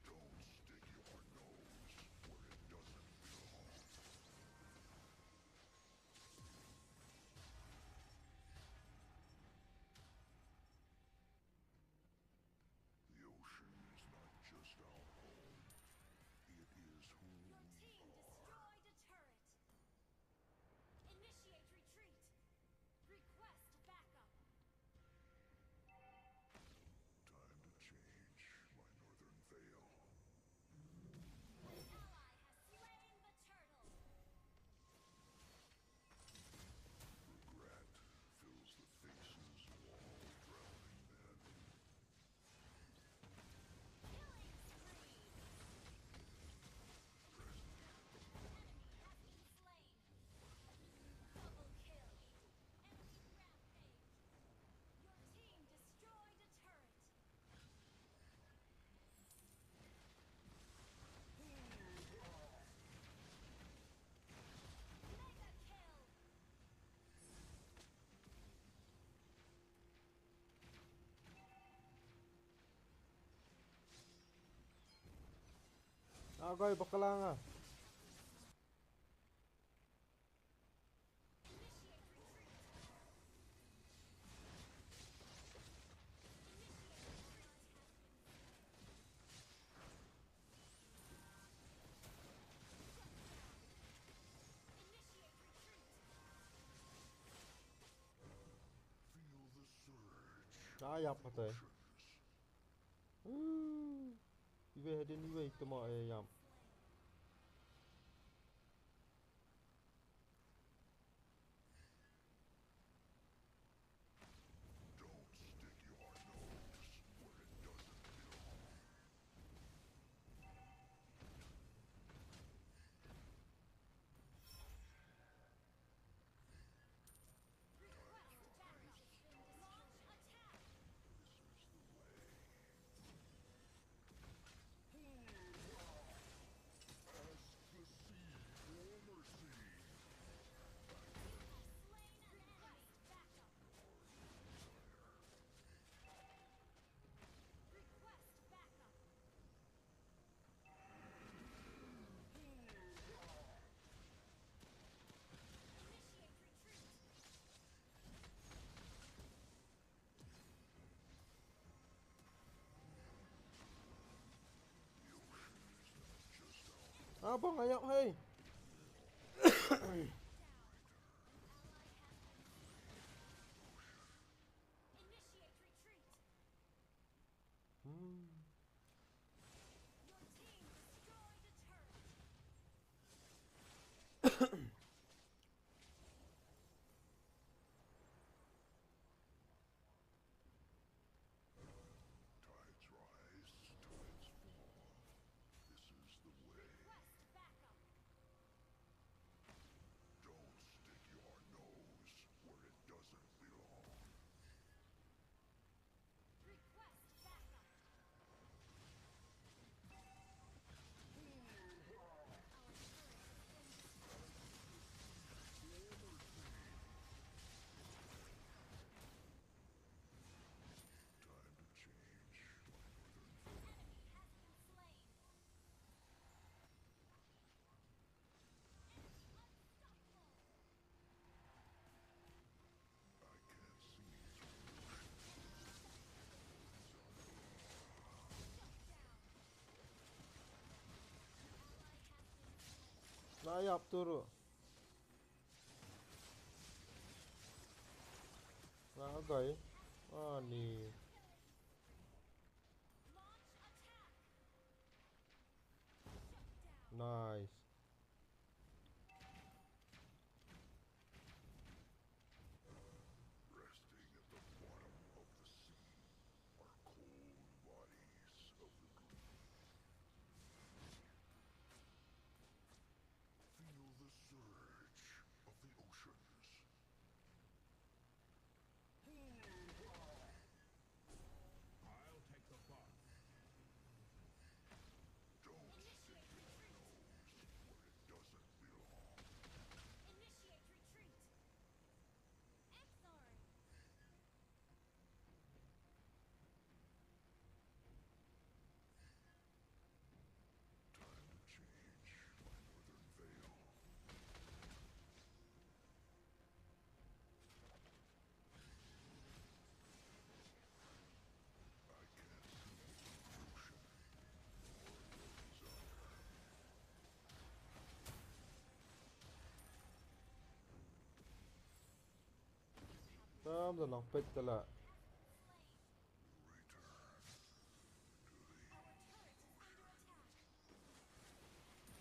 Don't stick your nose where it doesn't belong. The ocean is not just our home. It is who we are. Your team destroyed a turret. Initiate retreat. Request backup. Time to change my northern veil. An ally has slain the turtle. Regret fills the faces of all drowning men. Killing spree. Enemy has been slain. Double kill. Enemy rampage. Your team destroyed a turret. Mega kill. Agoi bakla nga. Feel the surge. Ah, ïap, patay. Woo. Iwei hadien iwei tama, eh, ïap. Don't stick your nose where it doesn't belong. Apa ngayok, hei? Hmm. Tides rise, tides fall. This is the way. Don't stick your nose where it doesn't belong. Time to change. Na ïap tu ruh. Na gai. Ani. Nice. Resting at the bottom of the sea are cold bodies of the green. Feel the surge of the oceans. I'll take the buff. Don't stick your nose where it doesn't belong. Initiate retreat. Exarch. Time to change my northern veil. I can't see the ocean or your desire. Tam da nang peit tala. Return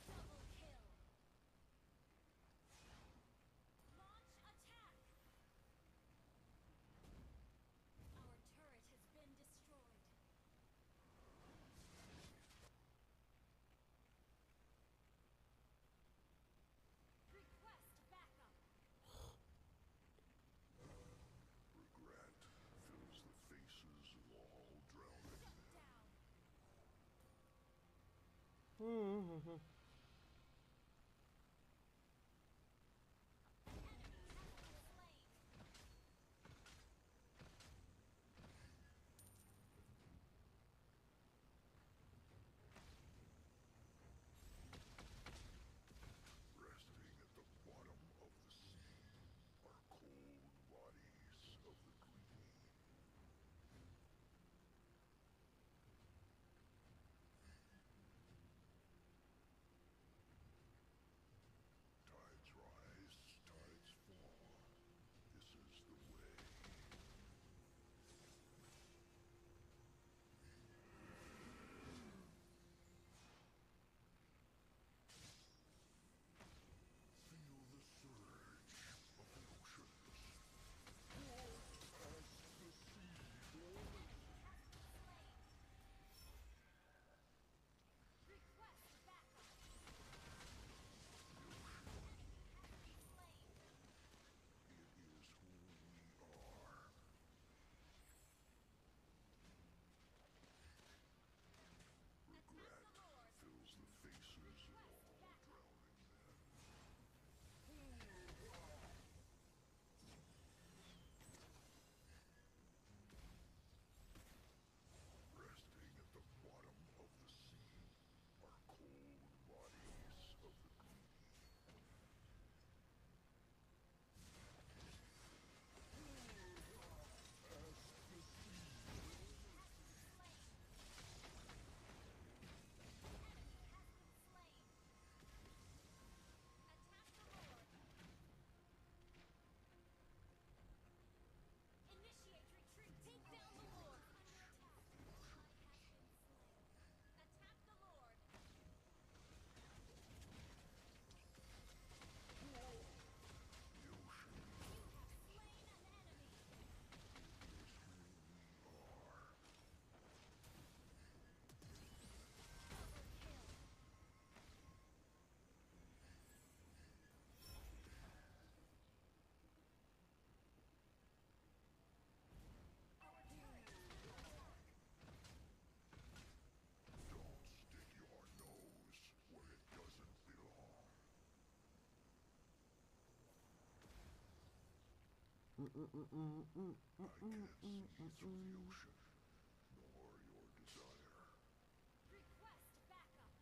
to the ocean. Our turret has been destroyed. Request backup. Regret fills the faces of all drowning men. Shut down. Hmm, hmm, hmm. Resting at the bottom of the sea are cold bodies of the green. I can't see through the ocean, nor your desire. Request backup.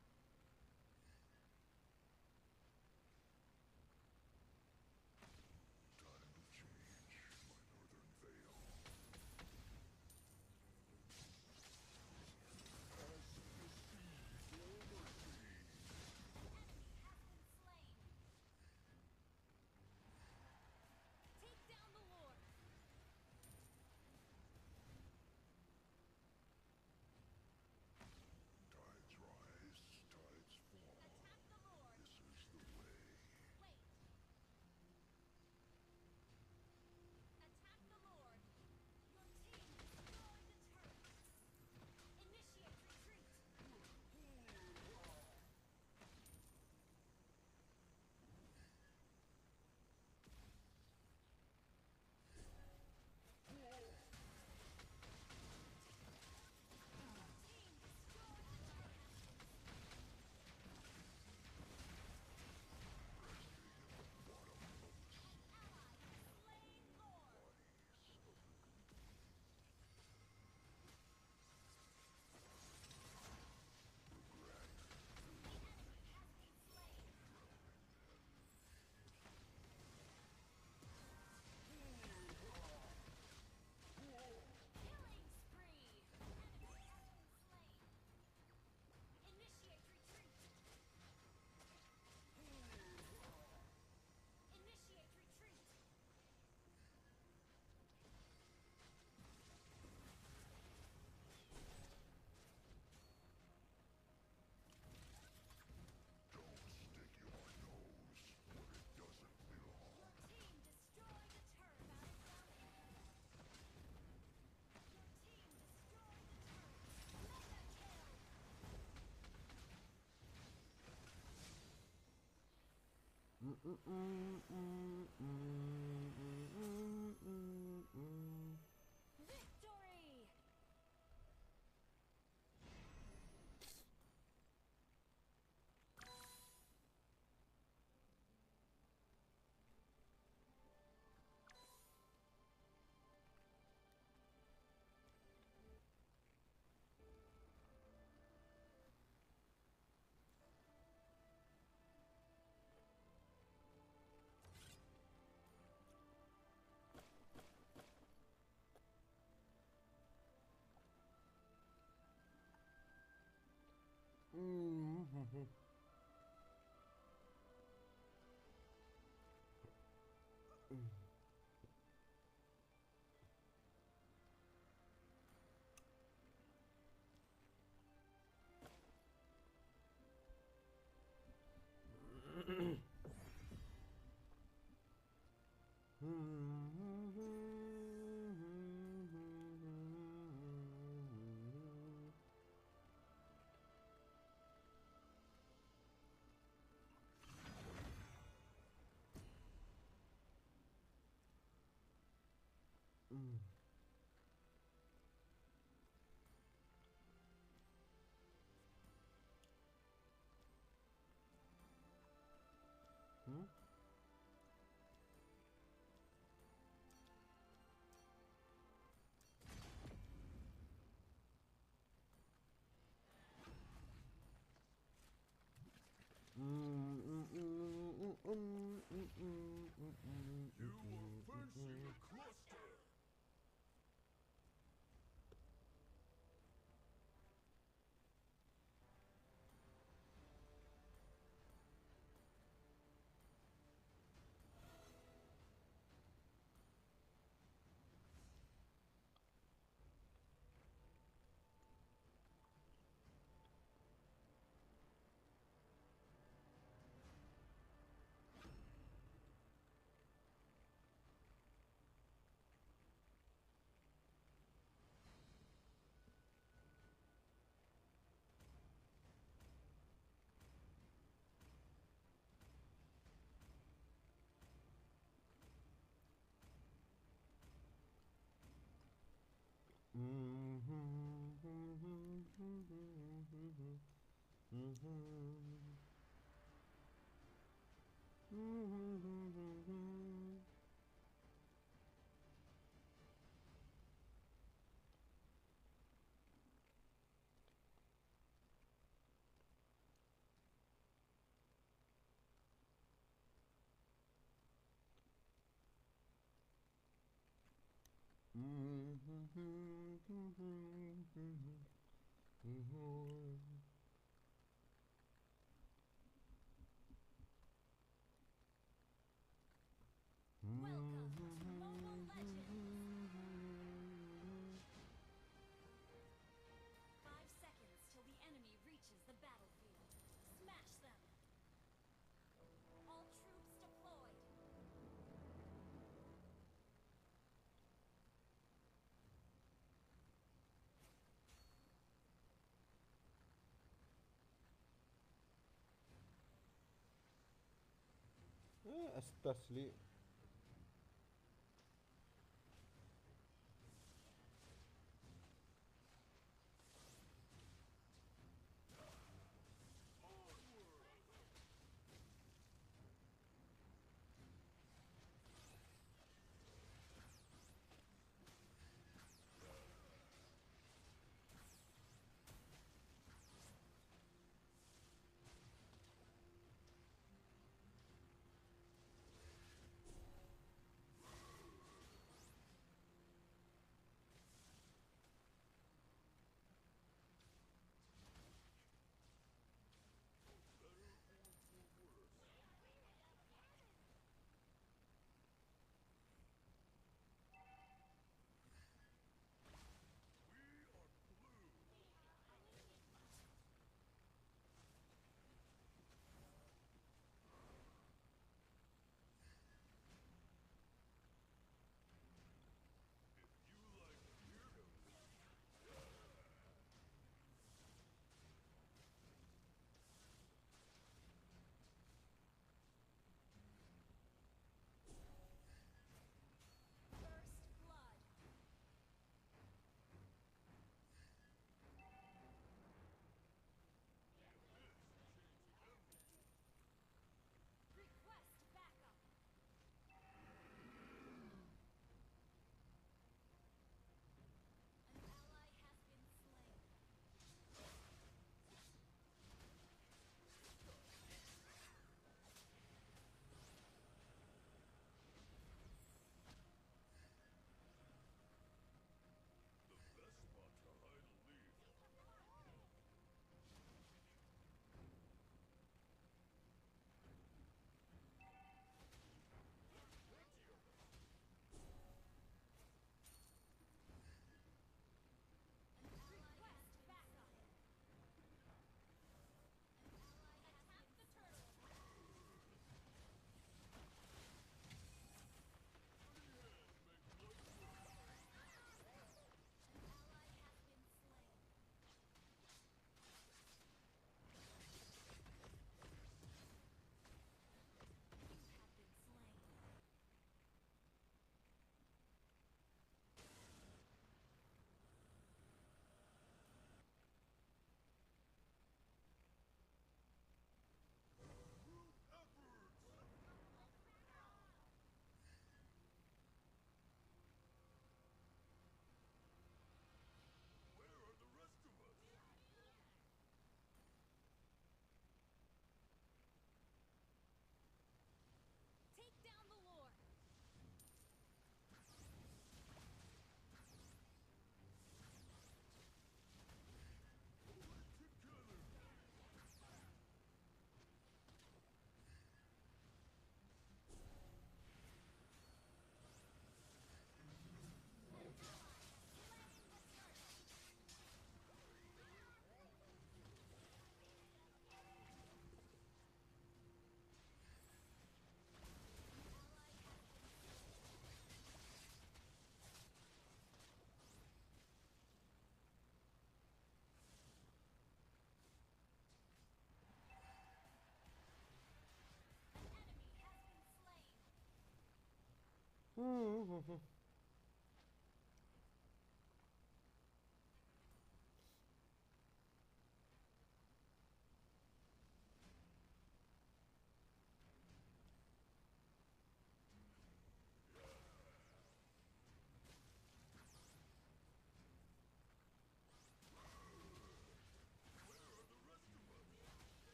Time to change my northern veil. As the sea for mercy. Enemy has been slain. Take down the Lord. Tides rise, tides fall. Attack the Lord. This is the way. Wait. Attack the Lord. Your team destroyed the turret. Initiate retreat. Killing spree! Enemy has been slain. Initiate retreat. Initiate retreat. Don't stick your nose where it doesn't belong. Your team destroyed a turret. Your team destroyed the turret. Mega kill. Victory. You are facing a cluster. Welcome to Mobile Legends! Five seconds till the enemy reaches the battlefield. Smash them! All troops deployed! Eh, especially.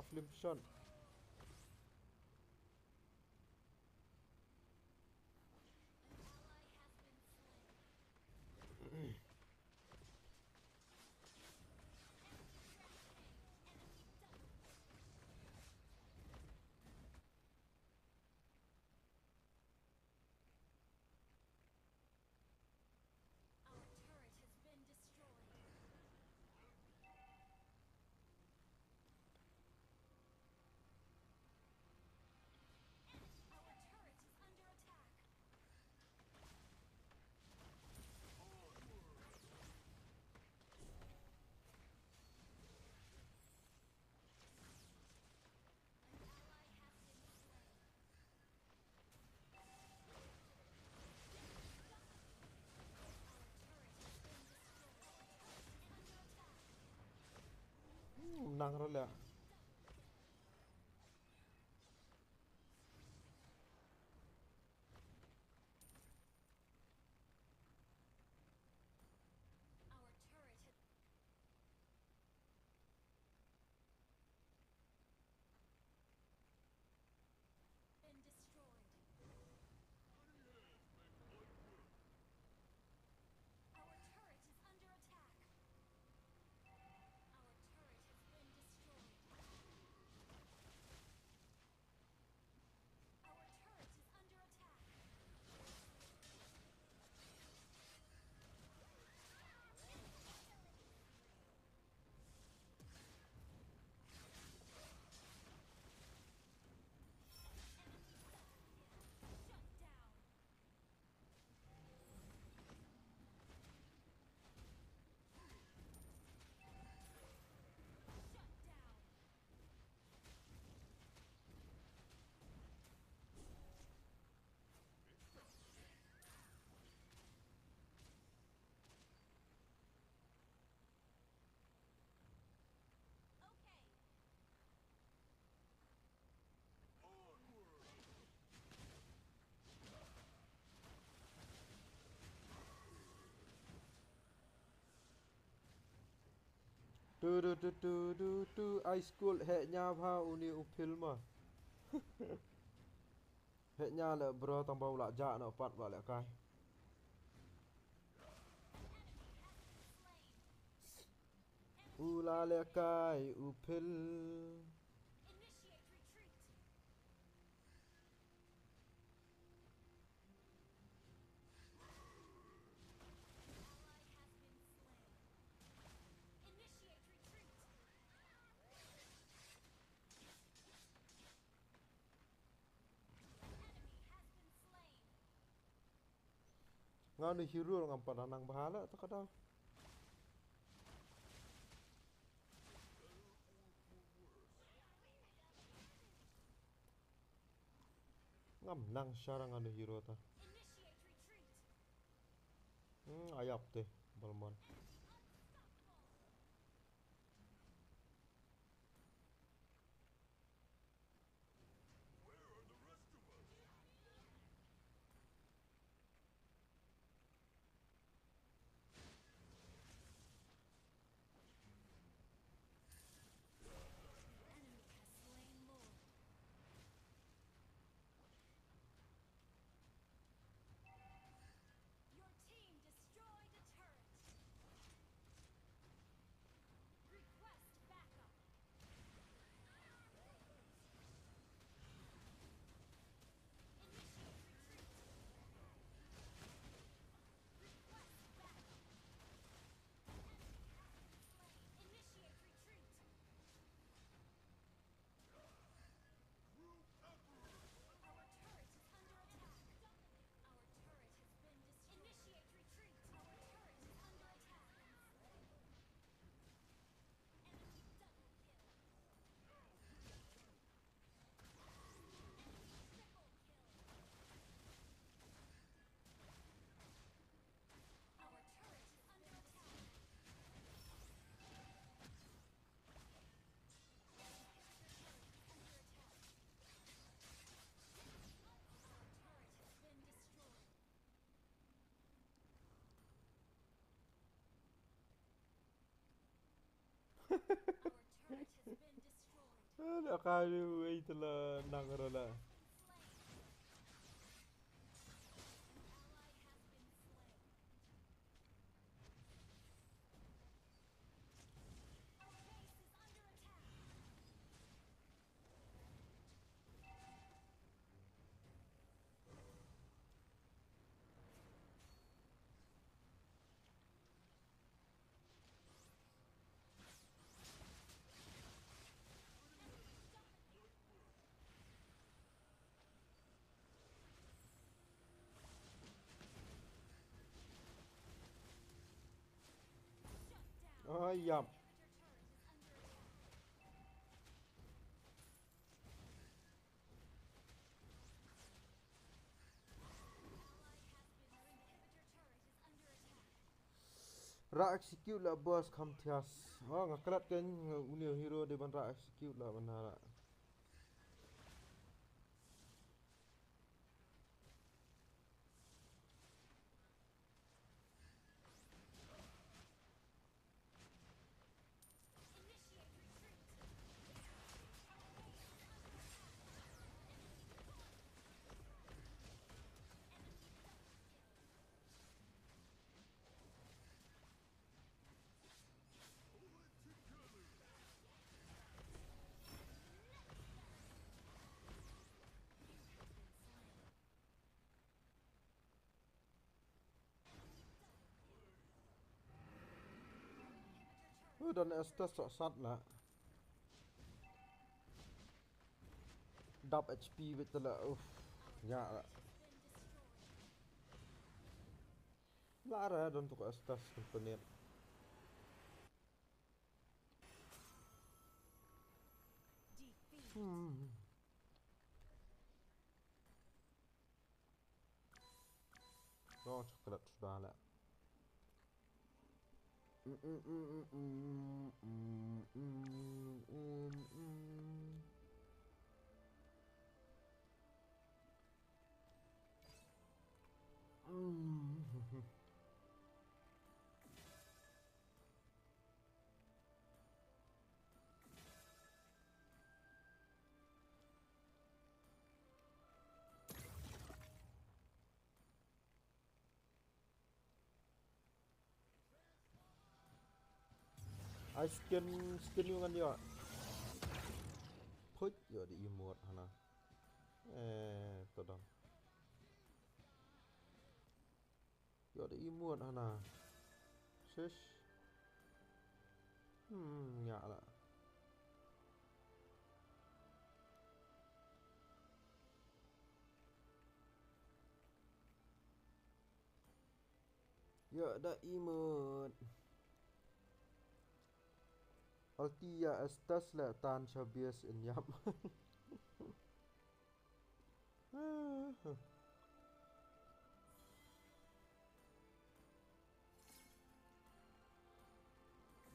Film shot. Our turret has been destroyed. Our turret is under attack. An ally has been slain. Hmm, nang role. Our turret has been destroyed. Our turret is under attack. Our turret has been destroyed. Our turret is under attack. Tu tu tu tu tu tu, ai skul heh nya bha uni u Phil ma. Heh nya le bro, tang ba u la jah noh pat ba le kai. U la le kai u Phil. Initiate retreat. Ally has been slain. Initiate retreat. Enemy has been slain. Nga uni hero ngam pat nang bha la ta ka daw. Ngam nang shara nga uni hero ta. Hmm, ayap te, Balmon. Your team destroyed a turret. Request backup. Initiate retreat. Request backup. Initiate retreat. Our turret is under attack. Our turret has been destroyed. Initiate retreat. Our turret is under attack. Enemy double kill. Enemy triple kill. Our turret is under attack. Our turret has been destroyed. Ala kali wei tela nang rala. Oh, yep. Ra execute la boss kham thias. Oh, nga klet kan, nga uni hero de ban ra execute la ban ra. Uh, don Estus sok sat la. Dap H P betul la. Uff. Nya la. La ra don tu ko Estus tu penit. Hmm. Oh, chocolate sudah lah. Ai skin, skin ïa ngan ïa. Phoit ïa di emote hana. Eh, to dang. Ïa di emote hana. Shish. Hmm, ïa la. Ïa da emote. Ulti ïa Estus la tan sha bias in ïap.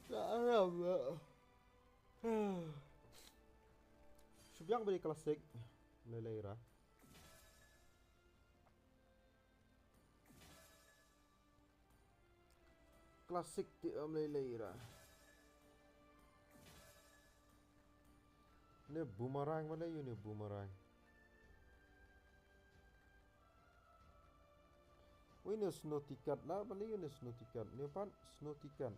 Ka aram la. Shu biang beri classic. Lelei ra. Classic ti am lei lei ra. Ne boomerang, balei ïa ne boomerang? Wei ne snow ticket la, balei ïa ne snow ticket? Ne pat snow ticket.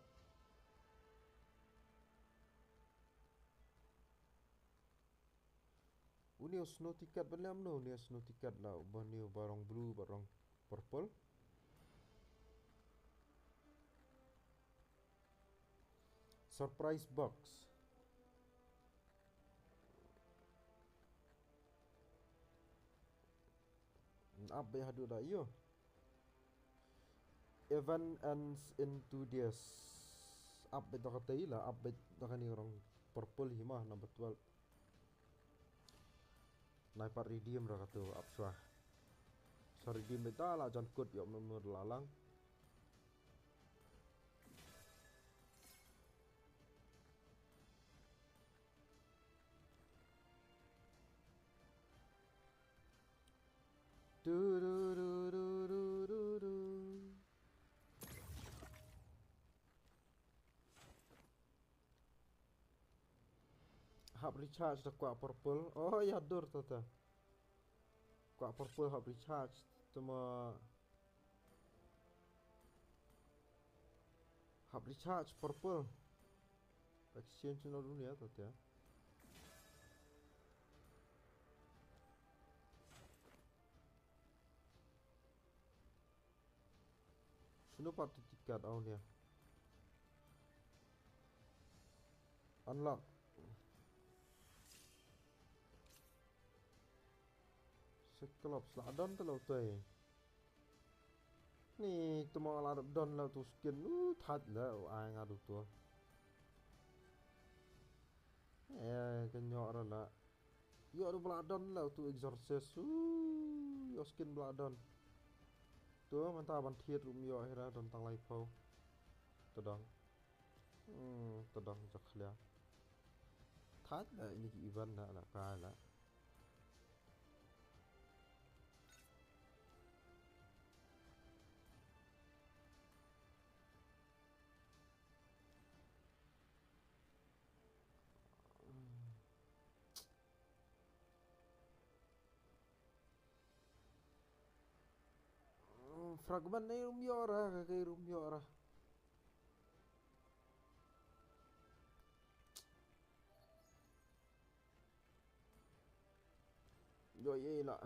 Une u snow ticket ban lem no, une u snow ticket la, ban une u ba rong blue, ba rong purple. Surprise box. Ap beit haduh da ïoh. Event ends in two days. Ap beit da katei la, ap beit da kane rong purple hi ma, number twelve. Nai pat redeem ra katu ap shuwa. Sa redeem beit da la jan kut ïoh mem nur la lang. Du, du, du, du, du, du. Hap recharge da kwah purple. Oh, ïa dur ta ta. Kwah purple hap recharge. Tuma hap recharge purple. Exchange na dunia ta ta. Sino pat tu tiket au nia. Unlock. Cyclops la don te lo te. Ni tuma la don la tu skin u that la u ai nga du tu. Eh, ka nyok ra la. Ïoh du bla don la tu exorcist. Uh, ïoh skin bla don. Tu mynta ban thied rum ïoh hira don tang lai pau. Tadang. Hmm, tadang jak khlia. That la ini ki event na la ka la. Fragment nei rum ïoh ra, ka kei rum ïoh ra. Ïoh ei la.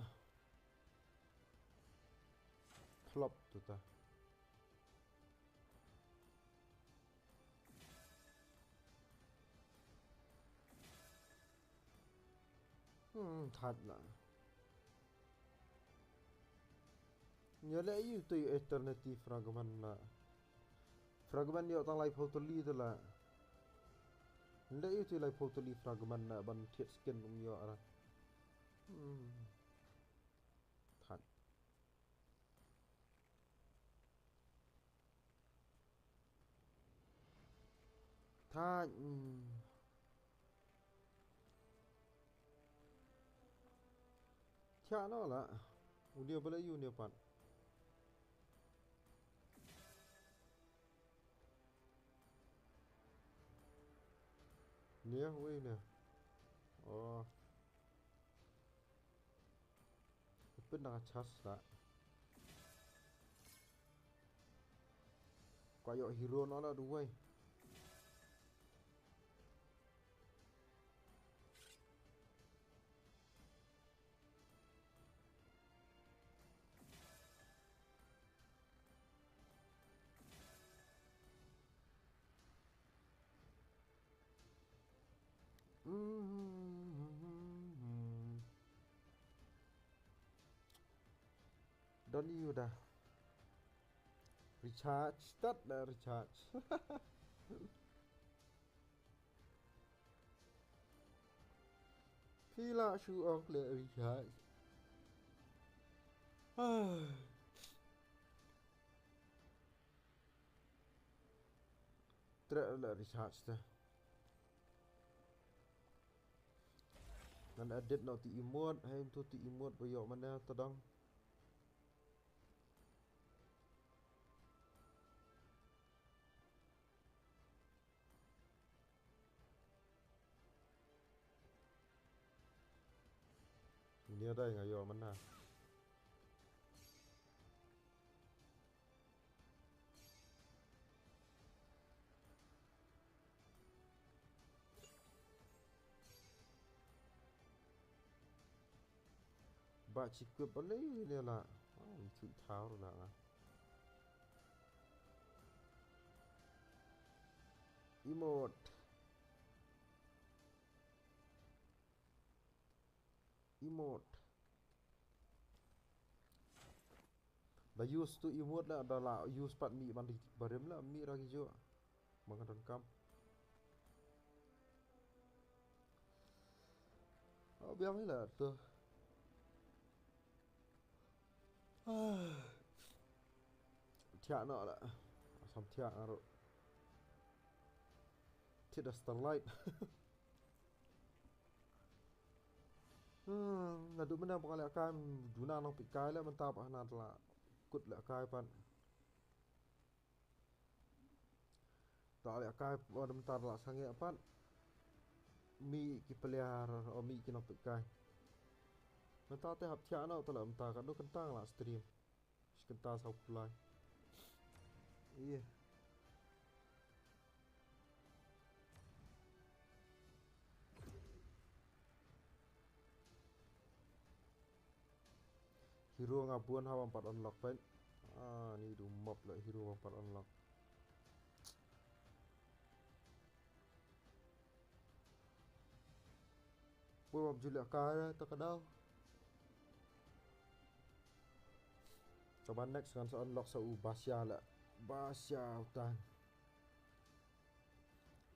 Flop tu ta. Hmm, that la. Ïa leh ïa tu eternity fragment la. Fragment ïoh tang lai pau teli tu la. Leh ïa tu lai pau teli fragment la ban thied skin rum ïoh ra. Hmm. That. That. Thiah noh la. Unia bala yu unia pat. Nia, wei nia. Oh. Pynda ka chas la. Kwah ïoh hero noh la duwai. Don ïa u da. Recharge, start da recharge. Phi la shu ong leh recharge. Treh leh recharge te. Ngan edit noh tu emote, hei tu tu emote ba ïoh mana tadang. Nia dai nga ïoh mana. Ba chi kwep ba lei ne la. Ai, chu thaw la nga. Emote. Emote. Da use tu emote la, da la use pat mih ban ri barim la, mih ra ki jua. Ba nga donkam. Oh, biang la tu. Thiah noh la. Sam thiah nga ruh. Thiah da Starlight. Hmm, naduh mynne ba nga leh kai, duna nang peit kai leh mynta ba hana la kut leh kai pat. Ta leh kai ba mynta la sangeh pat. mih ki player, o mih ki nongpeitkai. Mynta te hap thiah noh te la mynta ka dei kynta la stream. Shi kynta saw phew lai. Ïa. Hero nga bun ha bym pat unlock peit. Ah, ni du map la hero bym pat unlock. Poi bam ju leh kai ta ka daw. Kaba next ngan sa unlock sa u Basya la. Basya utai.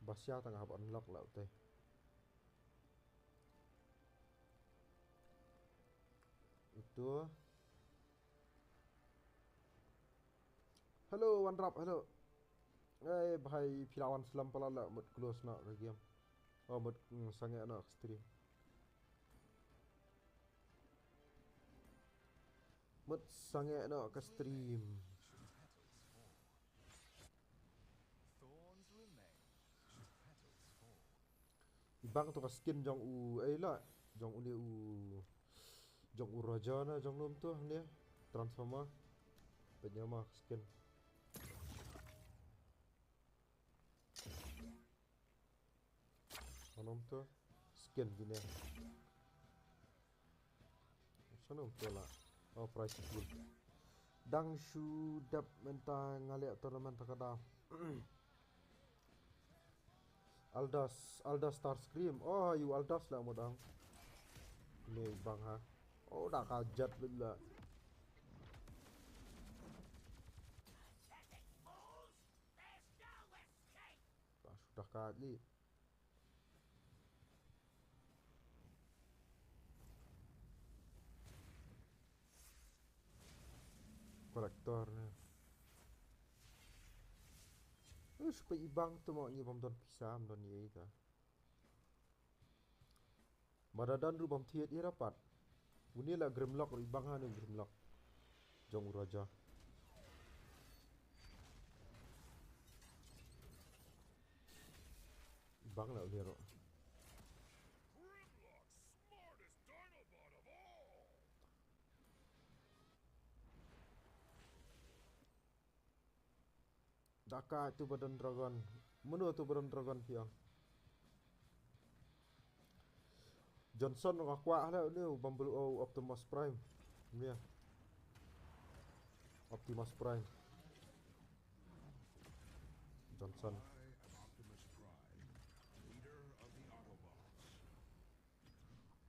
Basya tang hap unlock la utai. Utu. Hello, One Drop, hello. Eh, bhai, phi la wan slem palat la, mut close noh ka game. Oh, mut, mm, sangeh noh ka stream. Mut sangeh noh ka stream. Thorns remain should petals fall. Ibang to ka skin jong u, eh, la, jong u ne u, jong u Roger na, jong lum to ne, Transformer. Peit ïa ma ka skin. Jong lum to skin kine. Jong lum to la. Oh, prize pool. Dang shu dep mynta nga leh tournament ta ka daw. Aldas, Aldas Starscream. Oh, ïa u Aldas la mo dang. Ne bang ha. Oh, da ka jat bit la. Pathetic fools! There's no escape! Da shu da ka li. Collector ne. Ush, peit ibang to mo, ngi bym don pisa, bym don ïa ita. Mada don ruh bym thied ïa ra pat. Une la Grimlock ruh, ibang ha ne Grimlock. Jong u Roger. Ibang la une ruh. Grimlock, smartest Dinobot of all. Da ka tu ba don dragon. Mano tu ba don dragon phi ong? Johnson nga kwah la une u Bumble, o, Optimus Prime. Une. Optimus Prime. Johnson.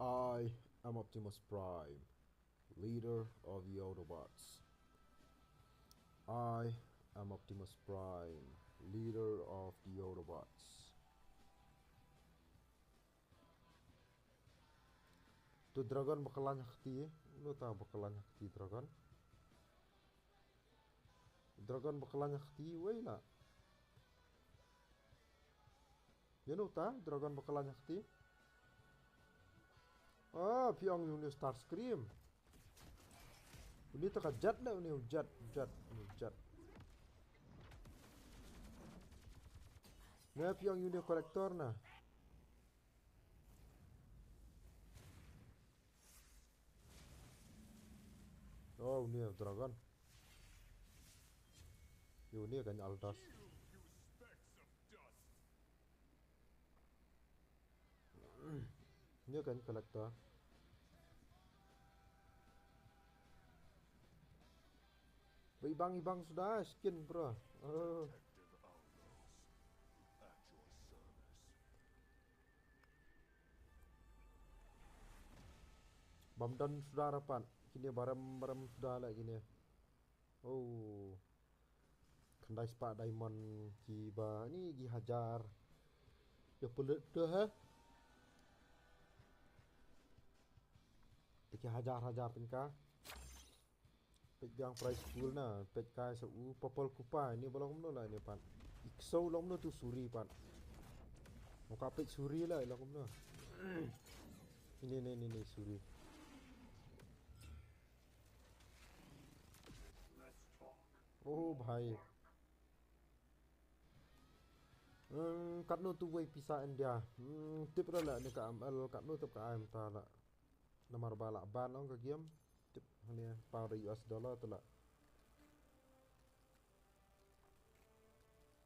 I am Optimus Prime, leader of the Autobots. I am Optimus Prime, leader of the Autobots. I am Optimus Prime, leader of the Autobots. Tu dragon ba kylla ha kti, mano ta ba kylla ha kti dragon? Dragon ba kylla ha kti, wei la. Ïa uta, dragon ba kylla ha kti. Ah, phi ong une u Starscream. Une ta ka jet na, une u jet, jet, une u jet. Na phi ong une u collector na. Oh, une u dragon. Une kan Aldas. Une kan collector. Ba ibang ibang suda skin, bro. Oh. Bym don suda ra pat. Kine ba rem, ba rem suda la kine. Oh. Khyndai spah diamond kiba ni ki hajar. Ïa pynlut tu ha. Te ki hajar hajar tyngka. Peit biang prize pool na, peit kai sa u purple kupa, ini ba long kumno la ini pat. Ikso long kumno tu suri pat. Mo ka peit suri la long kumno. Ini, ini, ini, ini suri. Oh bhai. Hmm, katno tu wei pisa India. Hmm, tip ra la ne ka M L katno tip ka ai mynta la. Namar ba la ban ong ka game. Tip hane pound da U S dollar tu la.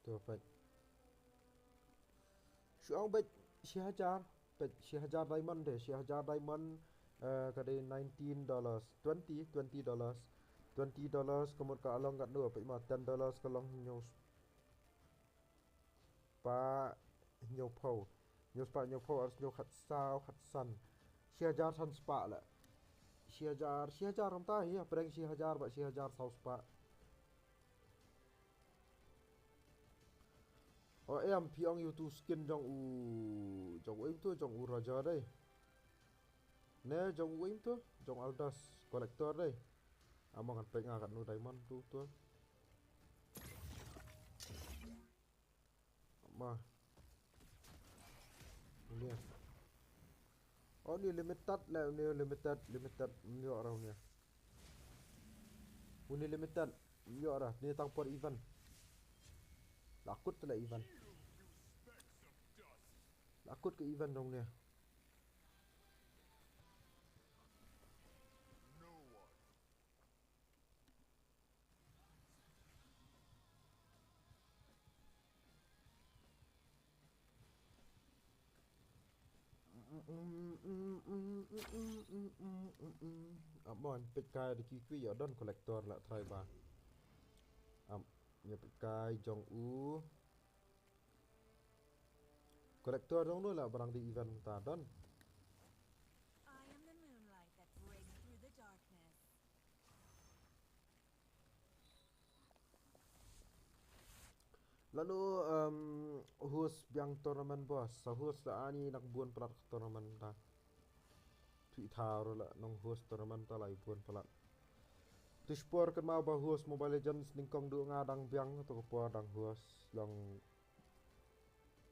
Tu pek. Shu ong bek shi hajar. Bek shi hajar diamond de, shi hajar diamond. Eh, ka dei nineteen dollars, twenty, twenty dollars. Twenty dollars ka mut ka long katno, bek ma ten dollars ka long hynñiew spah hynñiew phew. Hynñiew spah hynñiew phew, ar hynñiew khat saw khat san. Shi hajar san spah la. Shi hajar, shi hajar kumta hi, hapdeng shi hajar bad shi hajar saw spah. O em, phi ong ïa utu skin jong u, jong u em tu, jong u Roger dei. Ne jong u em tu, jong Aldous collector dei. Amo ngan pek nga katno diamond tu tu. Ma. Ni. O ni limited la, ni limited, limited, ni orang ni. Uni limited, ni orang ni tang por event. La kut la event. La kut ka event dong ni. Amon, peit kai da ki kwi ïa don collector la try ba. Am, ïa peit kai jong u. Collector jong no la barang di event ta don. I am the moonlight that breaks through the darkness. Lano, um, host biang tournament boss, sa host la ani nak bun palat tournament ta. Twi thaw la nong host tournament ta lai bun palat. Tu sport kan mau ba host Mobile Legends nyngkong du nga dang biang tu ka por dang host long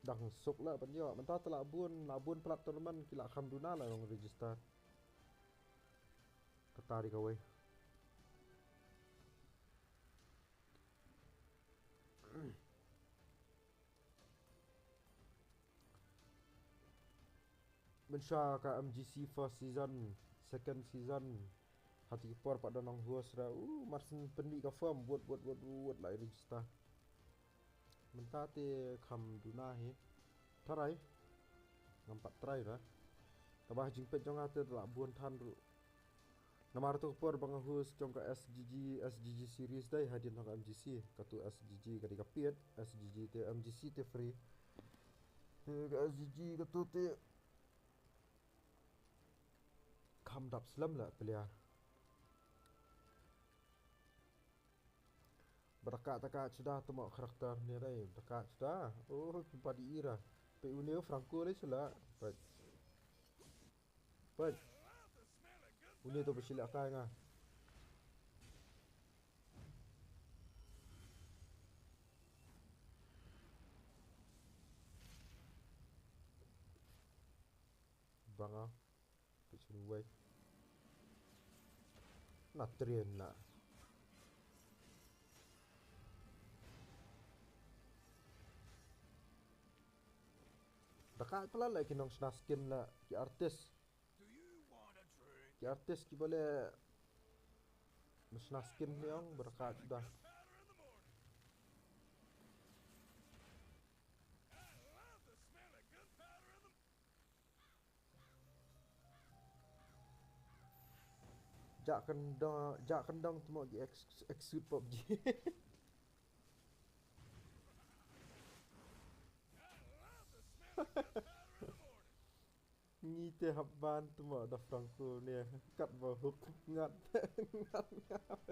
dang suk la ban ïoh. Mynta te la bun, la bun palat tournament ki la kham duna la long register. Kata ri kawei. Mynsha ka M G C first season, second season. Hati por pat don nong host ra. Uh, mar syn pynmih ka form, wot, wot, wot, wot, la register. Mynta te kham duna hi. Tharai. Ngam pat try ra. Kaba jingpeit jong nga te la bun than ruh. Namar tu ka por ba nga host jong ka S G G, S G G series dei hadien jong ka M G C. Katu S G G ka dei ka paid, S G G te M G C te free. Te ka S G G katu te kham dap slem la player. Ba da ka ta ka chuda tu mo character ne dei, ba da ka chuda. Oh, ki padi ira. Pe une Franco le sula. Peit. Peit. Une to ba sila kai nga. Banga. Peit shu wei. Na train la. Da ka pala la ki nong shna skin la ki artist. Ki artist ki bale. Shna skin ni ong ba da ka da. Ja kyndong, ja kyndong tu mo ki ex-, execute PUBG. Ngi te hap ban tu mo da Franco ne kat ba hook ngat, ngat, ngat.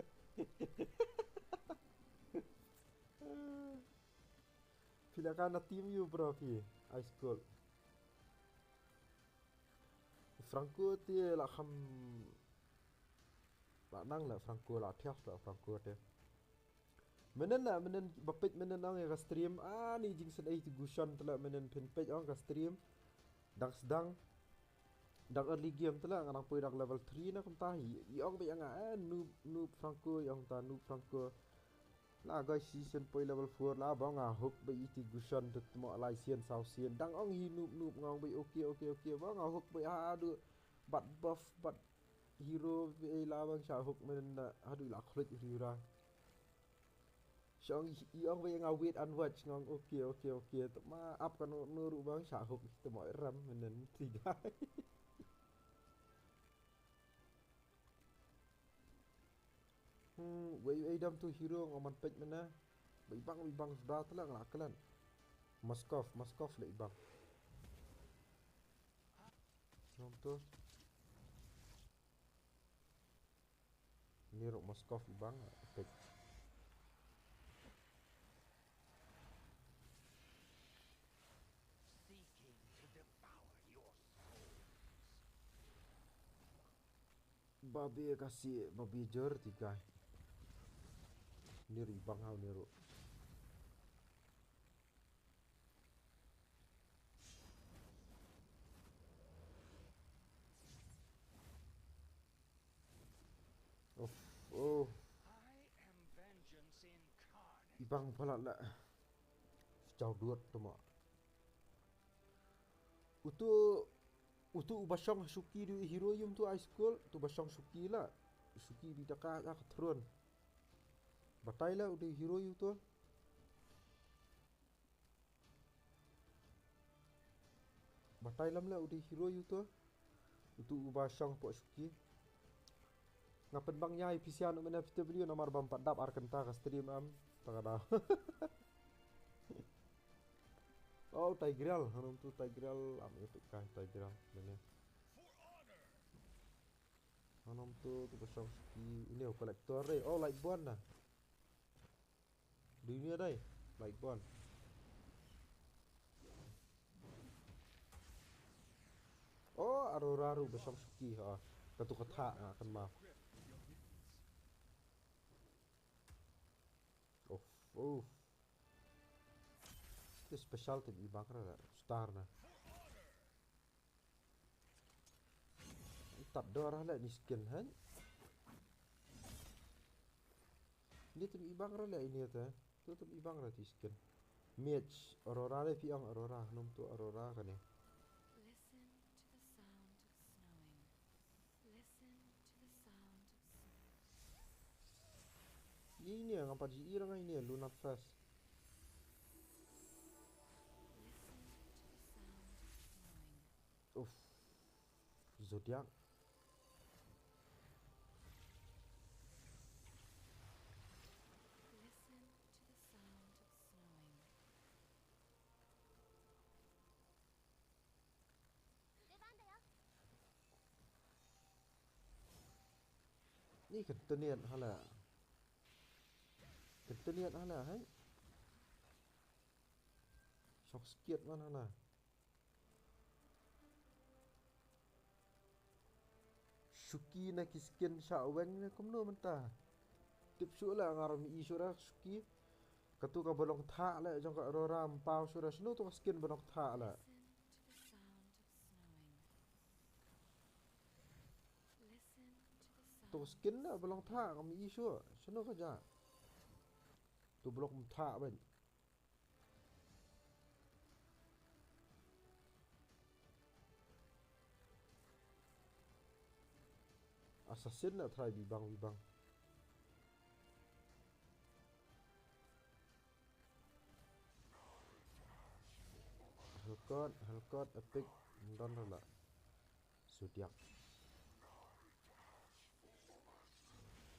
Phi la ka na team ïa u bro phi. Ice Cold. Franco te la kham la nang la Franco la thiah la Franco te. Mynnin la mynnin ba peit mynnin ong ïa ka stream. Ani jingsngew ei tu gushon te la mynnin phin peit ong ka stream. Dang sdang. Dang early game te la nga dang poi dang level three na kumta hi. I ong ba ïa nga, eh, noob, noob Franco, i ong ta noob Franco. La guys, shisien poi level four la ba nga hook beit ïa i Gusion te tmo lai sien saw sien. Dang ong hi noob noob nga ong beit okay okay okay ba nga hook beit haduh bad buff bad hero beit la ba nga shah hook mynta haduh la khluit hero ra. Shong i ong beit nga wait and watch nga ong okay okay okay. Te ma ap ka no no ruh ba nga shah hook te mo ram mynta ti dai. Hmm, wei wei dam tu hero nga man peit mynta. Ba i bang, ba i bang suda te la nga la klan. Moskov, Moskov la i bang. Nom tu. Ni ruh Moskov i bang, peit. Seeking to devour your souls. Babi kasi, babi jor tiga. Ni ruh i bang hau ni ruh. Uff, oh. I bang palat la. Sejauh duat tu ma. Utu, utu u ba shong shuki du hero yum tu high school, tu ba shong shuki la. Shuki bi daka ka throne. Batai la utu hero yu tu. Batai lam la utu hero yu tu. Utu u ba shong po shuki. Nga pynbang ïa i pisian u mena P W namar bam pat dap ar kynta ka stream am. Ta ka daw. Oh, Tigreal, hanum tu Tigreal, am ïa pik kai Tigreal, mena. Hanum tu tu ba shong shuki, ini u collector re. Oh, Lightborn na. Dunia dai, Lightborn. Oh, Aurora ruh ba shong shuki ha. Katu kata ha kan ma. Oh, oh. Te special te i bang ra star na. Tap dor ha la ni skin han. Ni te i bang ra la ini te. Tu te i bang ra ti skin. Mage Aurora le pi ong Aurora, nom tu Aurora kane. Listen to the sound of snowing. Listen to the sound of snow. Ini nga pat ji irang ini Luna Fest. Listen to the sound of snowing. Uff. Zodiak. Listen to the sound of snowing. Ni kan teniat hala. Kan teniat hala hai. Shong shuki man hala. Shuki na ki skin sha weng ne kumno mynta. Tip shu la nga ram i shu ra shuki. Katu ka ba long thah la jong ka Aurora mpaw shu ra shano tu ka skin ba long thah la. Listen to the sound of snowing. Listen to the sound. Tu ka skin na ba long thah ngam i shu. Shano ka ja. Tu ba long thah ban. Assassin na try bibang bibang. Hellcat, Hellcat, epic, don la. Zodiak.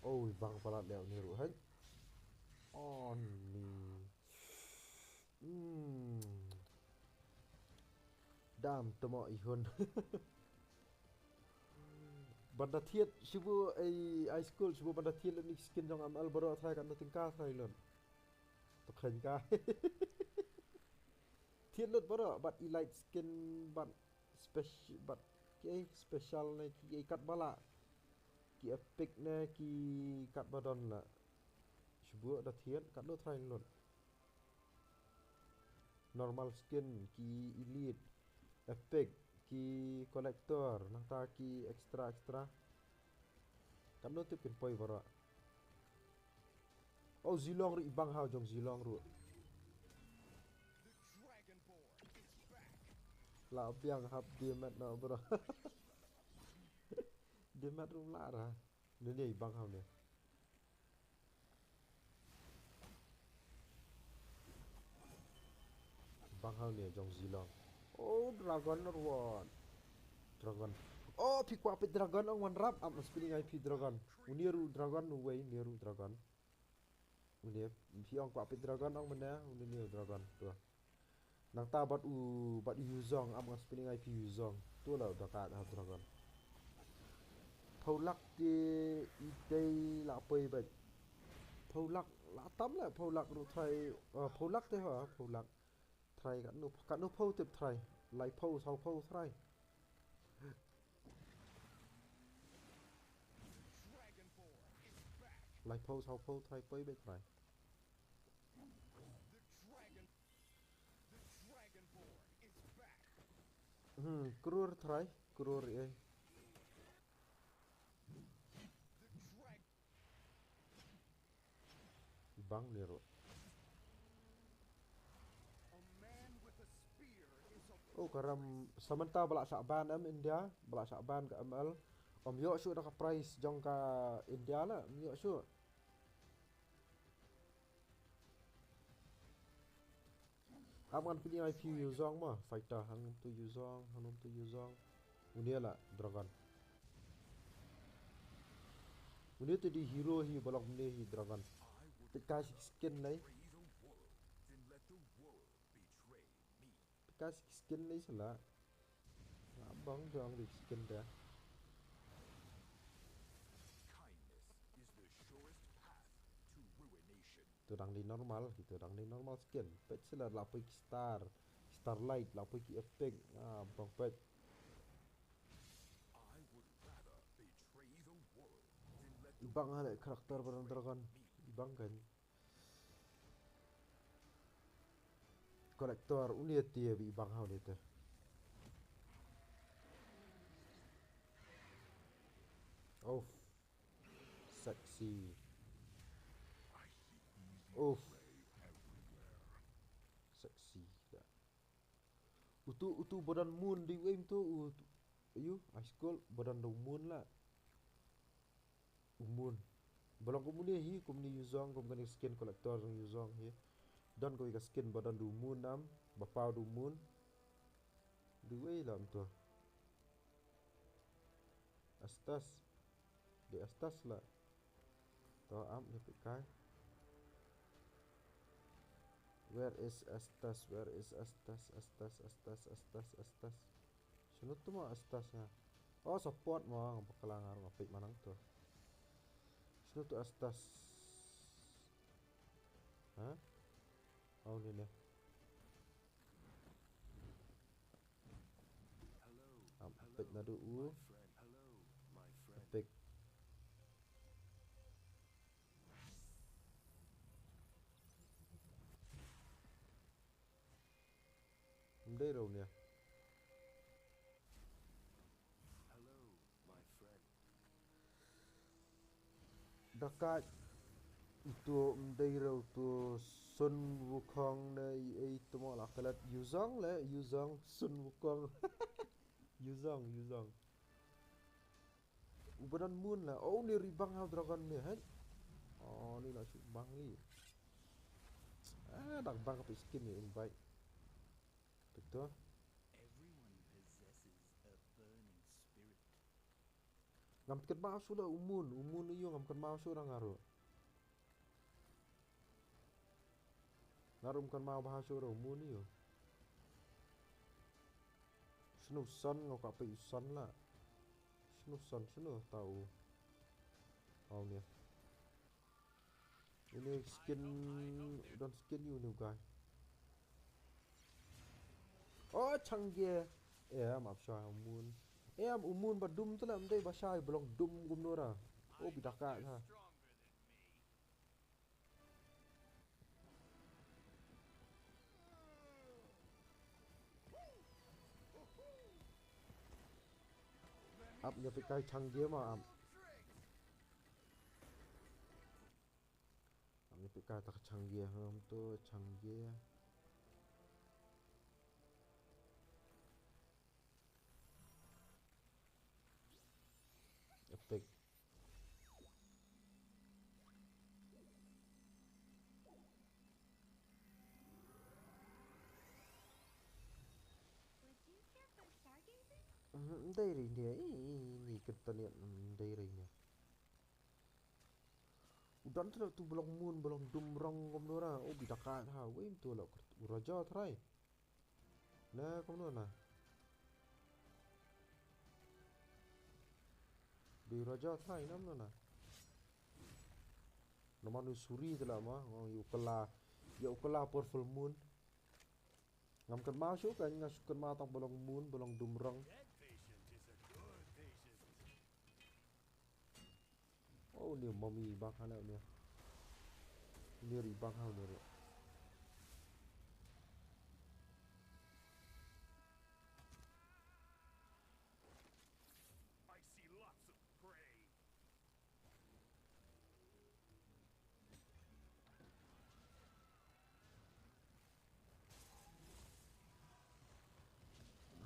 Oi, bang palat leh ni ruh hai. On ni. Hmm. Dam temo ihun. Banda thied shibu ai high school shibu banda thied lem ni skin jong M L baroh trai kan tingka trai lon. To khen ka. Thied lut baroh bad elite skin bad special bad ki ai special ne ki ai kat bala. Ki epic ne ki kat badon la. Shibu da thied kat lut trai lut. Normal skin, ki elite, epic, ki collector, nangta ki extra extra. Katno tip kin poi baroh. Oh, Zilong ruh i bang haw jong Zilong ruh. La biang hap dimet na bro. Dimet ruh la ra. Ni ni bang haw ni. Bang haw ni jong Zilong. Oh, dragon ruh. Dragon. Oh, phi kwah peit dragon ong wan rap. Am spinning I P dragon. Uni ruh dragon, uwei ni ruh dragon. Uni phi ong kwah peit dragon ong mane, uni ni dragon tu. Nangta bad u, bad u Yuzong, am ngan spinning I P Yuzong. Tu la da ka ha dragon. Pholak te i dei la poi bad. Pholak la tam la pholak ruh trai, uh, pholak te ha, pholak. Trai kat nu, kat nu pho tip trai. Lai pho, sau pho trai. Lai pho, sau pho trai, poi bad trai. Hmm, krur trai, krur eh. Bang ni ruh. Oh, karam samanta ba la shah ban em India, ba la shah ban ka M L. Om yoh shu da ka price jong ka India la, om yoh shu. Am ngan pynïaid ïa phi Yuzong ma, fighter, hangne tu Yuzong, hangne tu Yuzong. Une la dragon. Une te dei hero hi, balok une hi dragon. Te ka skin nei. Te ka skin nei sala. Nga bang jong di skin da. Tu dang di normal, kita dang di normal skin. Peit sila la poi ki star, starlight, la poi ki epic. Ah, bang peit. Bang hale karakter barang dragon. Bang kan. Collector, une te bi bang ha une te. Oh. Sexy. Uff. Sexy da. Utu, utu ba don moon di wem tu, utu. Ayu, ice cold ba don da moon la. U moon. Ba long kumne hi, kumne Yuzong, kum kane skin collector jong Yuzong hi. Don kawei ka skin ba don da u moon am, ba paw da u moon. Di wei la um tu. Astas. Di Astas la. To am ïa phi kai. Where is Astas? Where is Astas? Astas, Astas, Astas, Astas. Shano tu ma Astas nga? Oh, support ma nga, bakla nga ruh nga peit ma nangtu. Shano tu Astas? Ha? Oh, ni ne. Am peit naduh u. Epic. Ym dei ruh nia. Da ka utu ym dei ruh utu Sun Wukong ne i, i tu mo la klet Yuzong le, Yuzong, Sun Wukong. Yuzong, Yuzong. U ba don moon la. Oh, ni ri bang ha dragon ni, hei. Oh, ni la shu bang li. Ah, dak bang ka skin ni invite. Betul. Ngam kynmaw shuh la u moon, u moon ïoh ngam kynmaw shuh la nga ruh. Nga ruh ym kynmaw bha shuh ruh u moon ïoh. Shano u sun, nga kwah peit u sun la. Shano u sun, shano ta u. Aw, nia. Une skin, don skin ïa une u guy. Oh, Chang'e. Eh, am ap shai u moon. Eh, am u moon ba dum tu la, ym dei ba shai, ba long dum kumno ra. Oh, bi da ka ha. Ap ïa phi kai Chang'e ma ap. Am ïa phi Ka ta ka chang ye, ha, to chang ye. Epic. Would you care for stargazing? Mhm, ndai ri ne, i, i, ni kentanian, mm, ndai ri ne. U don tu, tu ba long mun, ba long dum rong kumno na. Oh, bi da ka ha, wei tu la, u raja trai. Na, kumno na. Bi raja trai, na, kumno na. Na manu suri tu la ma, ngong yu kala, yu kala powerful mun. Ngam kan mau shu kan, nga shu kan mau tang ba long mun, ba long dum rong. That patient is a good patient. Oh, ni mami bang hala ni. Ni ri bang hala ni ri. I see lots of prey.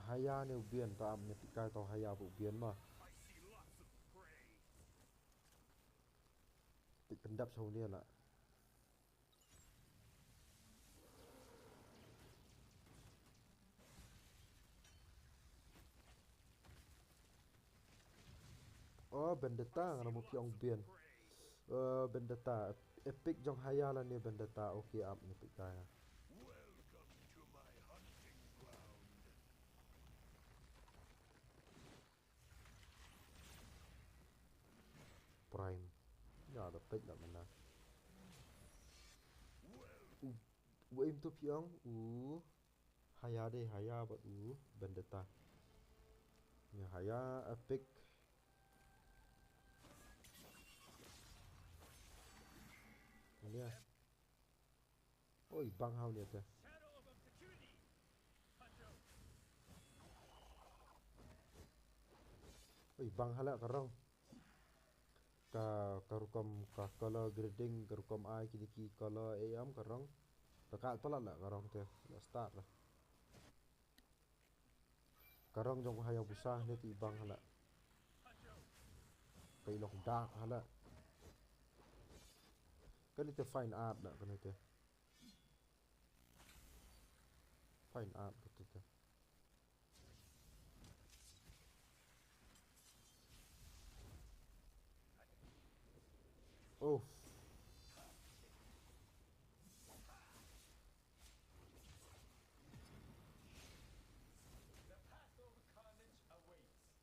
Haya ne u bian ta am ne pikai tau haya bu bian ma. Ti kendap sau ni la. Oh, Vendetta, nga na mu piong bien. Eh, Vendetta, epic jong haya la ni Vendetta. Okay, ap ni pikai. Welcome to my hunting ground. Prime. Ya, da pek da mana. U, u aim tu piang, u. Haya deh, haya bad u Vendetta. Ya, haya epic. Ini ya. Oi, bang hau ni ate. Oi, bang hala ka rong. Ka, ka rukom, ka color grading, ka rukom ai kini ki color e am ka rong. Ka ka palat la ka rong te, la start la. Ka rong jong ka Hayabusa ne ti bang hala. Ka ilok dak hala. Kani te fine art la kani te. Fine art kani te. Oh.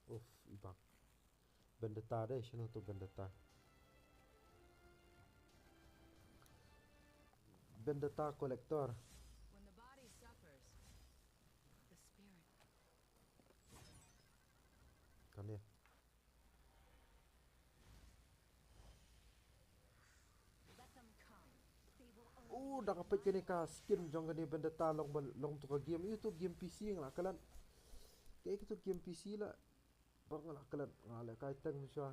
Uff, ibak. Vendetta deh, shano tu Vendetta. Vendetta collector. When the body suffers, the spirit. Kane. Oh, da ka peit kane ka skin jong kane Vendetta long ba, long tu ka game. Ïa tu game P C nga la klet. Kaei katu game P C la. Ba nga la klet, nga la kai teng shuwa.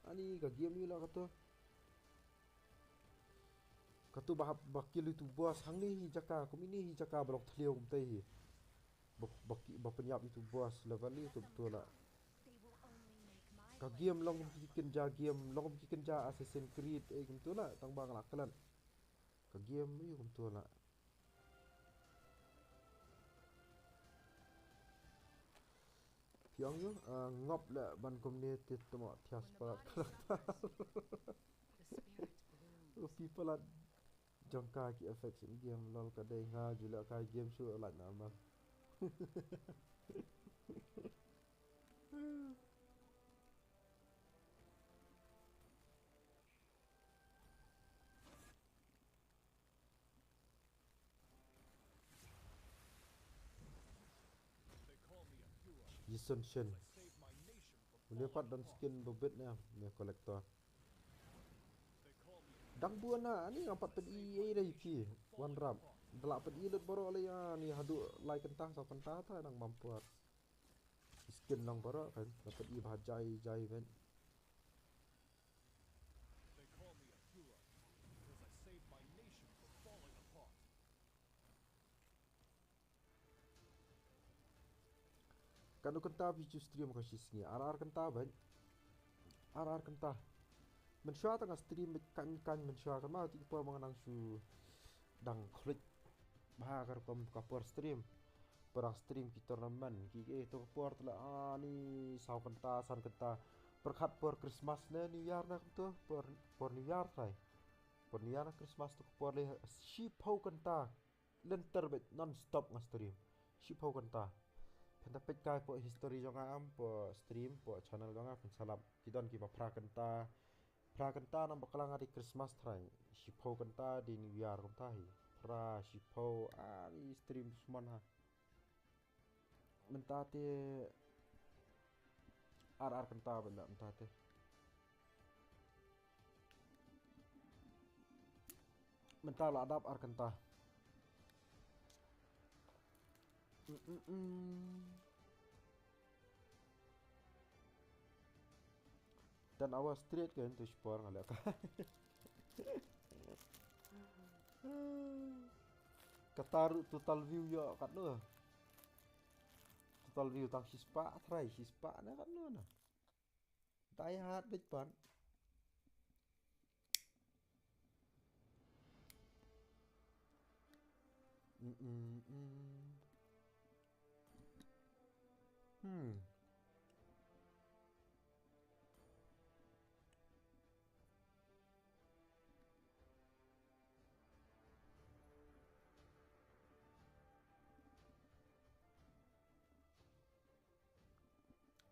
Ani ka game ïa la katu. Katu ba hap ba kill ïa tu boss hangne hi jaka, kum ine hi jaka ba long thliew kumta hi. Ba, ba ki, ba pynïap ïa tu boss level ïa tu betul la. Ka game long kum ki kynja game, long kum ki kynja Assassin's Creed, eh, kumtu la, tang ba nga la klet. Ka game ïa kumtu la. Phi ong ïa, ah, ngop la ban kumne te tmo thias palat. Phi palat. Jong ka ki effects in game lol ka dei nga ju leh kai game shu lait na ma. Jason Shen. Une pat don skin ba bit ne, ne collector. Dang bun na, ani ngam pat peit ei ei dei phi. Wan rap. Da la peit ei lut baroh lei ani haduh lai kynta saw kynta ta dang bam puat. Skin long baroh kan, da peit ei ba jai jai ben. They call me a hero because I Katno kynta phi ju stream ka shi sngi? Ar ar kynta beit. Ar ar kynta. Mynshuwa tang nga stream beit kan kan mynshuwa kan ma ti por ma nga nang shu dang khluit. Bha ka rukom ka por stream. Por dang stream ki tournament ki eh to ka por tla ani saw kynta san kynta. Pyrkhat por Christmas ne New Year na kumto por por New Year trai. Por New Year na Christmas to ka por le shiphew kynta. Lynter beit non stop nga stream. Shiphew kynta. Phin da peit kai po history jong nga am po stream po channel jong nga phin sa lap. Ki don kiba phra kynta. Phra kynta nam bakla nga di Christmas trai. Shiphew kynta di New Year kumta hi. Phra shiphew ani stream sman ha. Mynta te ar ar kynta beit la mynta te. Mynta la dap ar kynta. Mm, mm, mm. Ten hours straight kan tu sport nga leh ka. Kata ruh total view ïoh katno. Total view tang shispah trai shispah na katno na. Die hard beit pat. Mm, mm, mm. Hmm.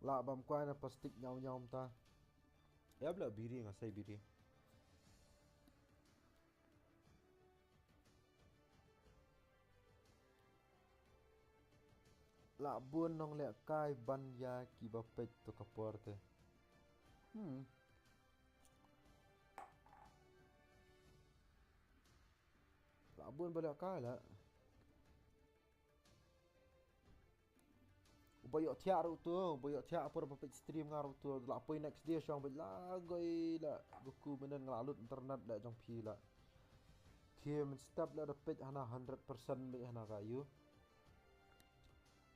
Lah bam kwai na plastik nyaw nyaw mynta. Ïa bla biri nga sei biri. Lah bun nonglehkai ban ïa kiba peit to ka por te. Hmm. Lah bun ba lehkai lah. Uba ïoh thiah ruh to, uba ïoh thiah por ba peit stream nga ruh to, la poi next day shong beit la goi la buku menen nga la lut internet la jong phi la. Thie mynstep la da peit hana hundred percent beit hana ka ïu.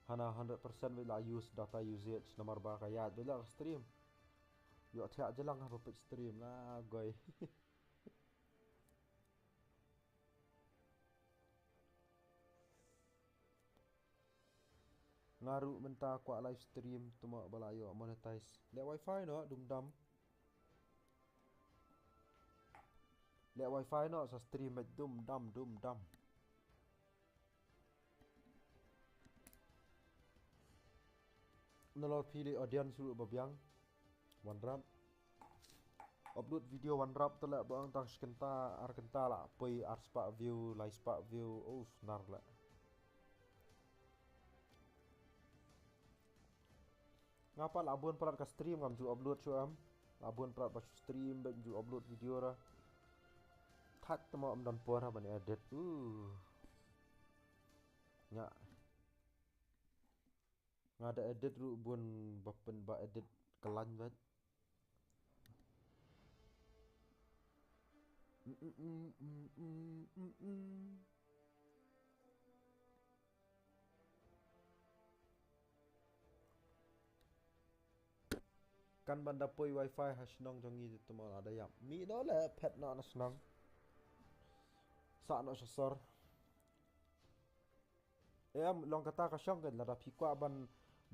Hana hundred percent beit la use data usage namar ba ka ïaid beit la ka stream. Ïoh thiah jylleng haba peit stream la goi. Nga ruh mynta kwah live stream tuma ba la ïoh monetize. Leh wifi noh dum dam. Leh wifi noh sa stream beit dum dam dum dam. Nalor phi leh audience ruh ba biang. Wanrap. Upload video wanrap te leh ba ong tang shi kynta ar kynta la poi ar spah view lai spah view. Oh snar leh. Nga pat la bun prat ka stream ngam ju upload shuh em. La bun prat ba shu stream ba ju upload video ra. Thak te mo em don por ha ban edit. Uh. Nga. Nga da edit ruh bun ba pyn ba edit ka lain bad. Kan ban da poi wifi ha shnong jong ngi te mo la da ïap. Mi no le phet no na shnong. Sa no sha sor. Em long kata ka shong kan lada phi kwah ban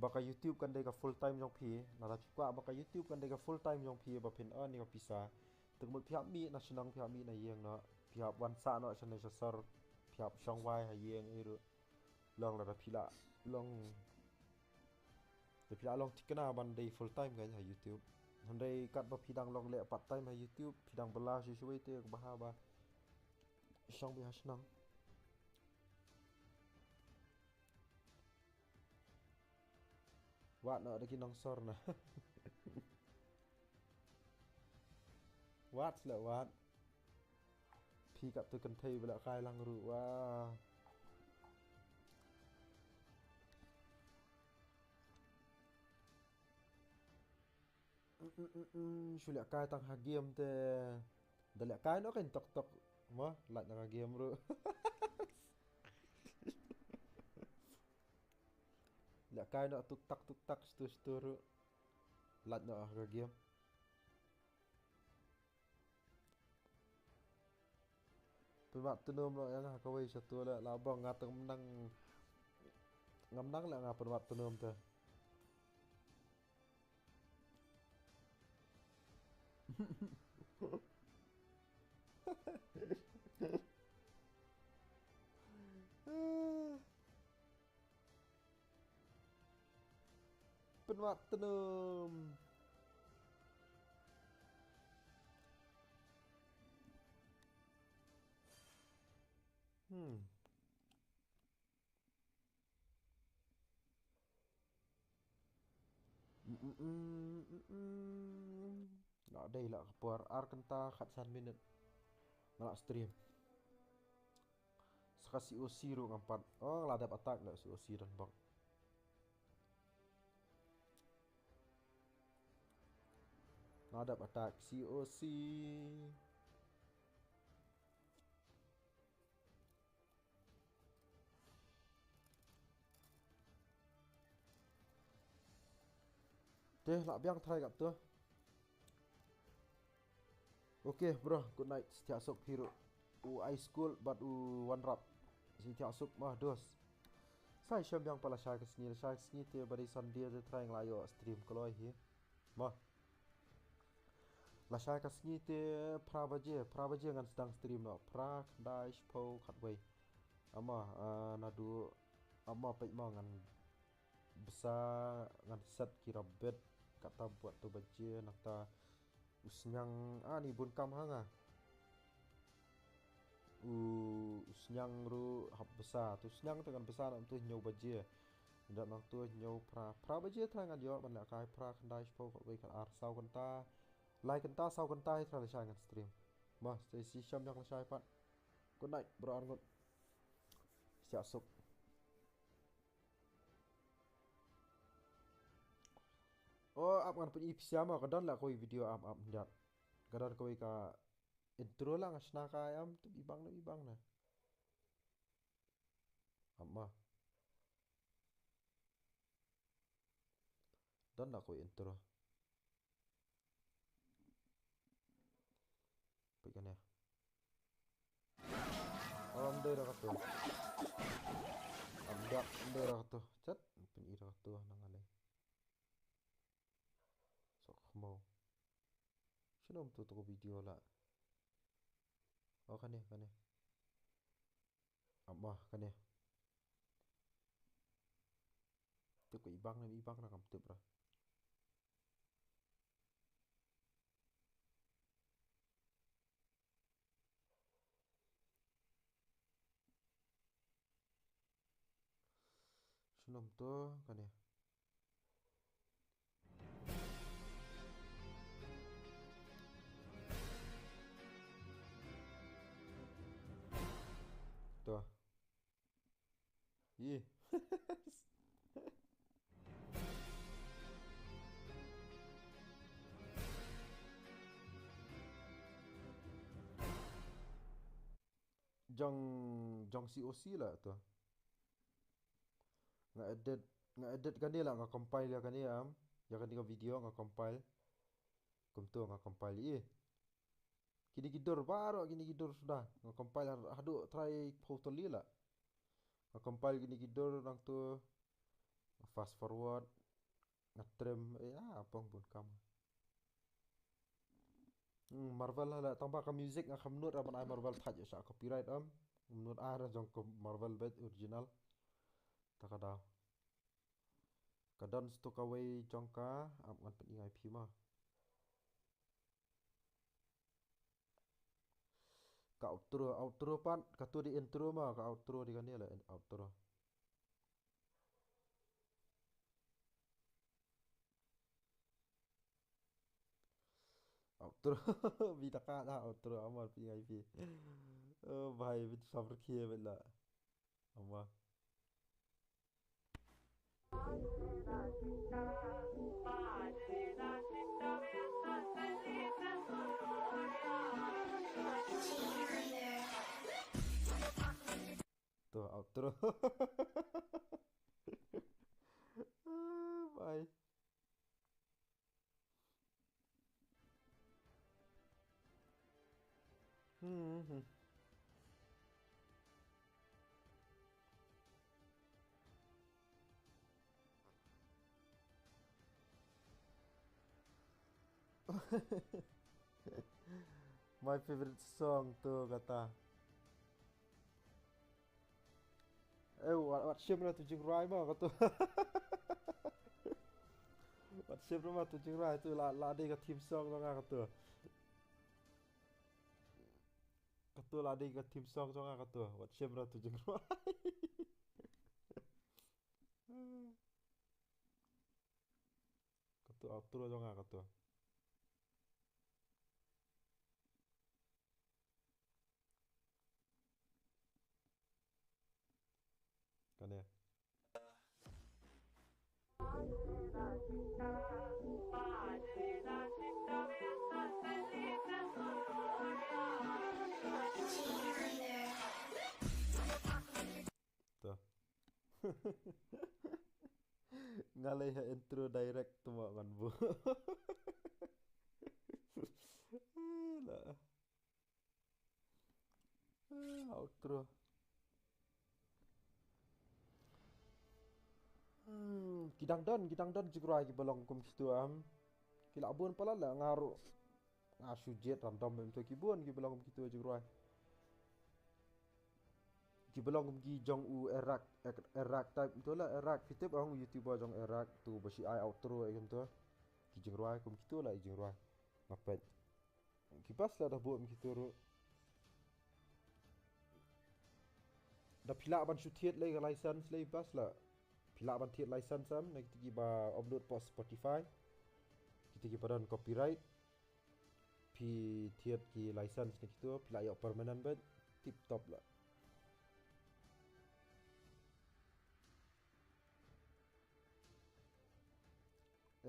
ba ka YouTube kan dei ka full time jong phi, lada phi kwah ba ka YouTube kan dei ka full time jong phi ba phin earn ïa ka pisa. Te ka mut phi hap mih na shnong phi hap mih na ïing noh, phi hap wan sah noh sha ne sha sor, phi hap shong wai ha ïing ïa ruh. Long lada phi lah long te phi lah long thikna ban dei full time kan ha YouTube. Hynrei kat ba phi dang long leh part time ha YouTube phi dang bylla shuh shuh te ka bha ba shong beit ha shnong. Wat noh da ki nongsor na. Wat shlek wat. Phi kap tu kynthei ba leh kai lang ruh wa. Mm, mm, mm, mm. Shu leh kai tang ha game te. Da leh kai noh kan tok tok. Mo, lait na ka game ruh. Leh kai noh tuk tak tuk tak, stu stu ruh. Lait noh ha ka game. Pynwad tnum noh ïa nga ha kawei sha tu leh, la bong nga tang nang, ngam nang leh nga pynwad tnum te. Pynwad tnum. Hmm. Mm, mm, mm, mm, mm. Nga dei la ka por ar kynta khatsan minit. Nga la stream. Sa ka C O C ruh ngam pat. Oh, nga la dep attack la C O C don bok. Nga la dep attack C O C. Te lah biang trai kat tu. Okay bro, good night. Sitiah suk phi ruh. U Ice Cold bad u One Rap. Sitiah suk mah dos. Sa shem biang pat lashai ka sngi, lashai ka sngi te ba dei Sunday te trai nga la ïoh stream kloi hi. Mo. Lashai ka sngi te phra baje, phra baje ngan sdang stream noh. Phra, khyndai, shiphew, khatwei. Ama, ah, naduh, ama peit mo ngan bsa, ngan set ki rabbit. Kata buh tu baje nangta u sniang, ah, ni bun kam ha nga. U, u sniang ruh hap bsa. Tu sniang te ngan bsa nangtu hynñiew baje. Nda nangtu hynñiew phra. Phra baje trai ngan ïoh ban lehkai phra khyndai shiphew khatwei khatar saw kynta. Lai kynta saw kynta hi trai lashai ngan stream. Mo, stay safe, shem biang lashai pat. Good night bro Arngut. Sitiah suk. Oh, ap ngan pyni pisa mo, ka don la kawei video ap ap ndat. Ka don kawei ka intro la nga shna ka ïam, tu ibang na ibang na. Ap ma. Don la kawei intro. Peit kane. Ym dei da katu. Ym dei, ym dei da katu. Chat, pyni da katu nang ale. Sok khmo. Shano mtu tu video la. Oh, kane, kane. Ap ma, kane. Tip ka ibang ne, ibang na kam tip ra. Shnong to kane. To. Ih. Jong, jong C O C la to. Nga edit, nga edit kane la, nga compile ïa kane am. Ïa kane ka video nga compile. Kumto nga compile ïa. Kine ki dur baroh, kine ki dur suda. Nga compile haduh trai photo li la. Nga compile kine ki dur nangto. Fast forward. Nga trim, eh, ah, pong bun kam. Hmm, Marvel la, tang ba ka music nga kham nud ra ban ai Marvel thaj sha copyright am. Nud ai ra jong ka Marvel bad original. Ta ka daw. Ka don stu kawei jong ka, ap ngan pyni ngai phi ma. Ka outro, outro pat, ka tu di intro ma, ka outro di kane la, outro. Outro, bi taka da outro, amar pi ngai pi. Oh, bhai, bi tu sabr kiye bela. Ama. To, outro. My favorite song tu kata. Eh, wat, wat shim na tu jingrwai ma katu. Wat shim na ma tu jingrwai tu la, la dei ka theme song jong nga katu. Katu la dei ka theme song jong nga katu. Wat shim na tu jingrwai. Katu outro jong nga katu. Kane. To. Nga leh ha intro direct tu ma ngan bu. La. Ah, outro. Hmm, ki dang don, ki dang don jingrwai kiba long kum kitu am. Ki la bun palat la nga ruh. Nga shu jied random em tu ki bun kiba long kum kitu jingrwai. Kiba long kum ki jong u Erak, Ek-, Erak type tu la Erak. Phi tip ong YouTuber jong Erak tu ba shi ai outro em tu. Ki jingrwai kum kitu la i jingrwai. Nga peit. Ki bas la da buh em kitu ruh. Da phi lah ban shu thied lei ka license lei bas la. Phi lah ban thied license am na kita kiba upload post Spotify. Kita kiba don copyright. Phi thied ki license na kitu, phi lah ïoh permanent bad tip top la.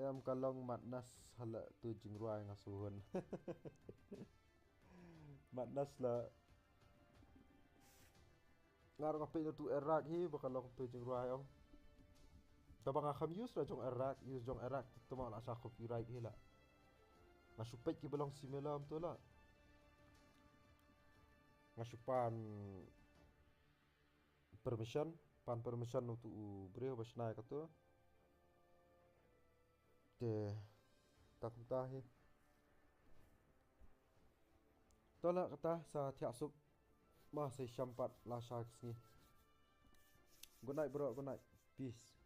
Em ka long Madnas hala tu jingrwai nga suhun. Madnas la. Nga ruh nga peit na tu Erak hi ba ka long tu jingrwai ong. Taba nga kham use la jong Erak, use jong Erak tu ma la sa copyright hi la. Nga shu peit kiba long similar em tu la. Nga shu pan permission, pan permission utu u briew ba shna ïa katu. Te, ta kumta hi. To la kata sa thiah suk. Ma sa ïashem pat la sha ka sngi. Good night bro, good night. Peace.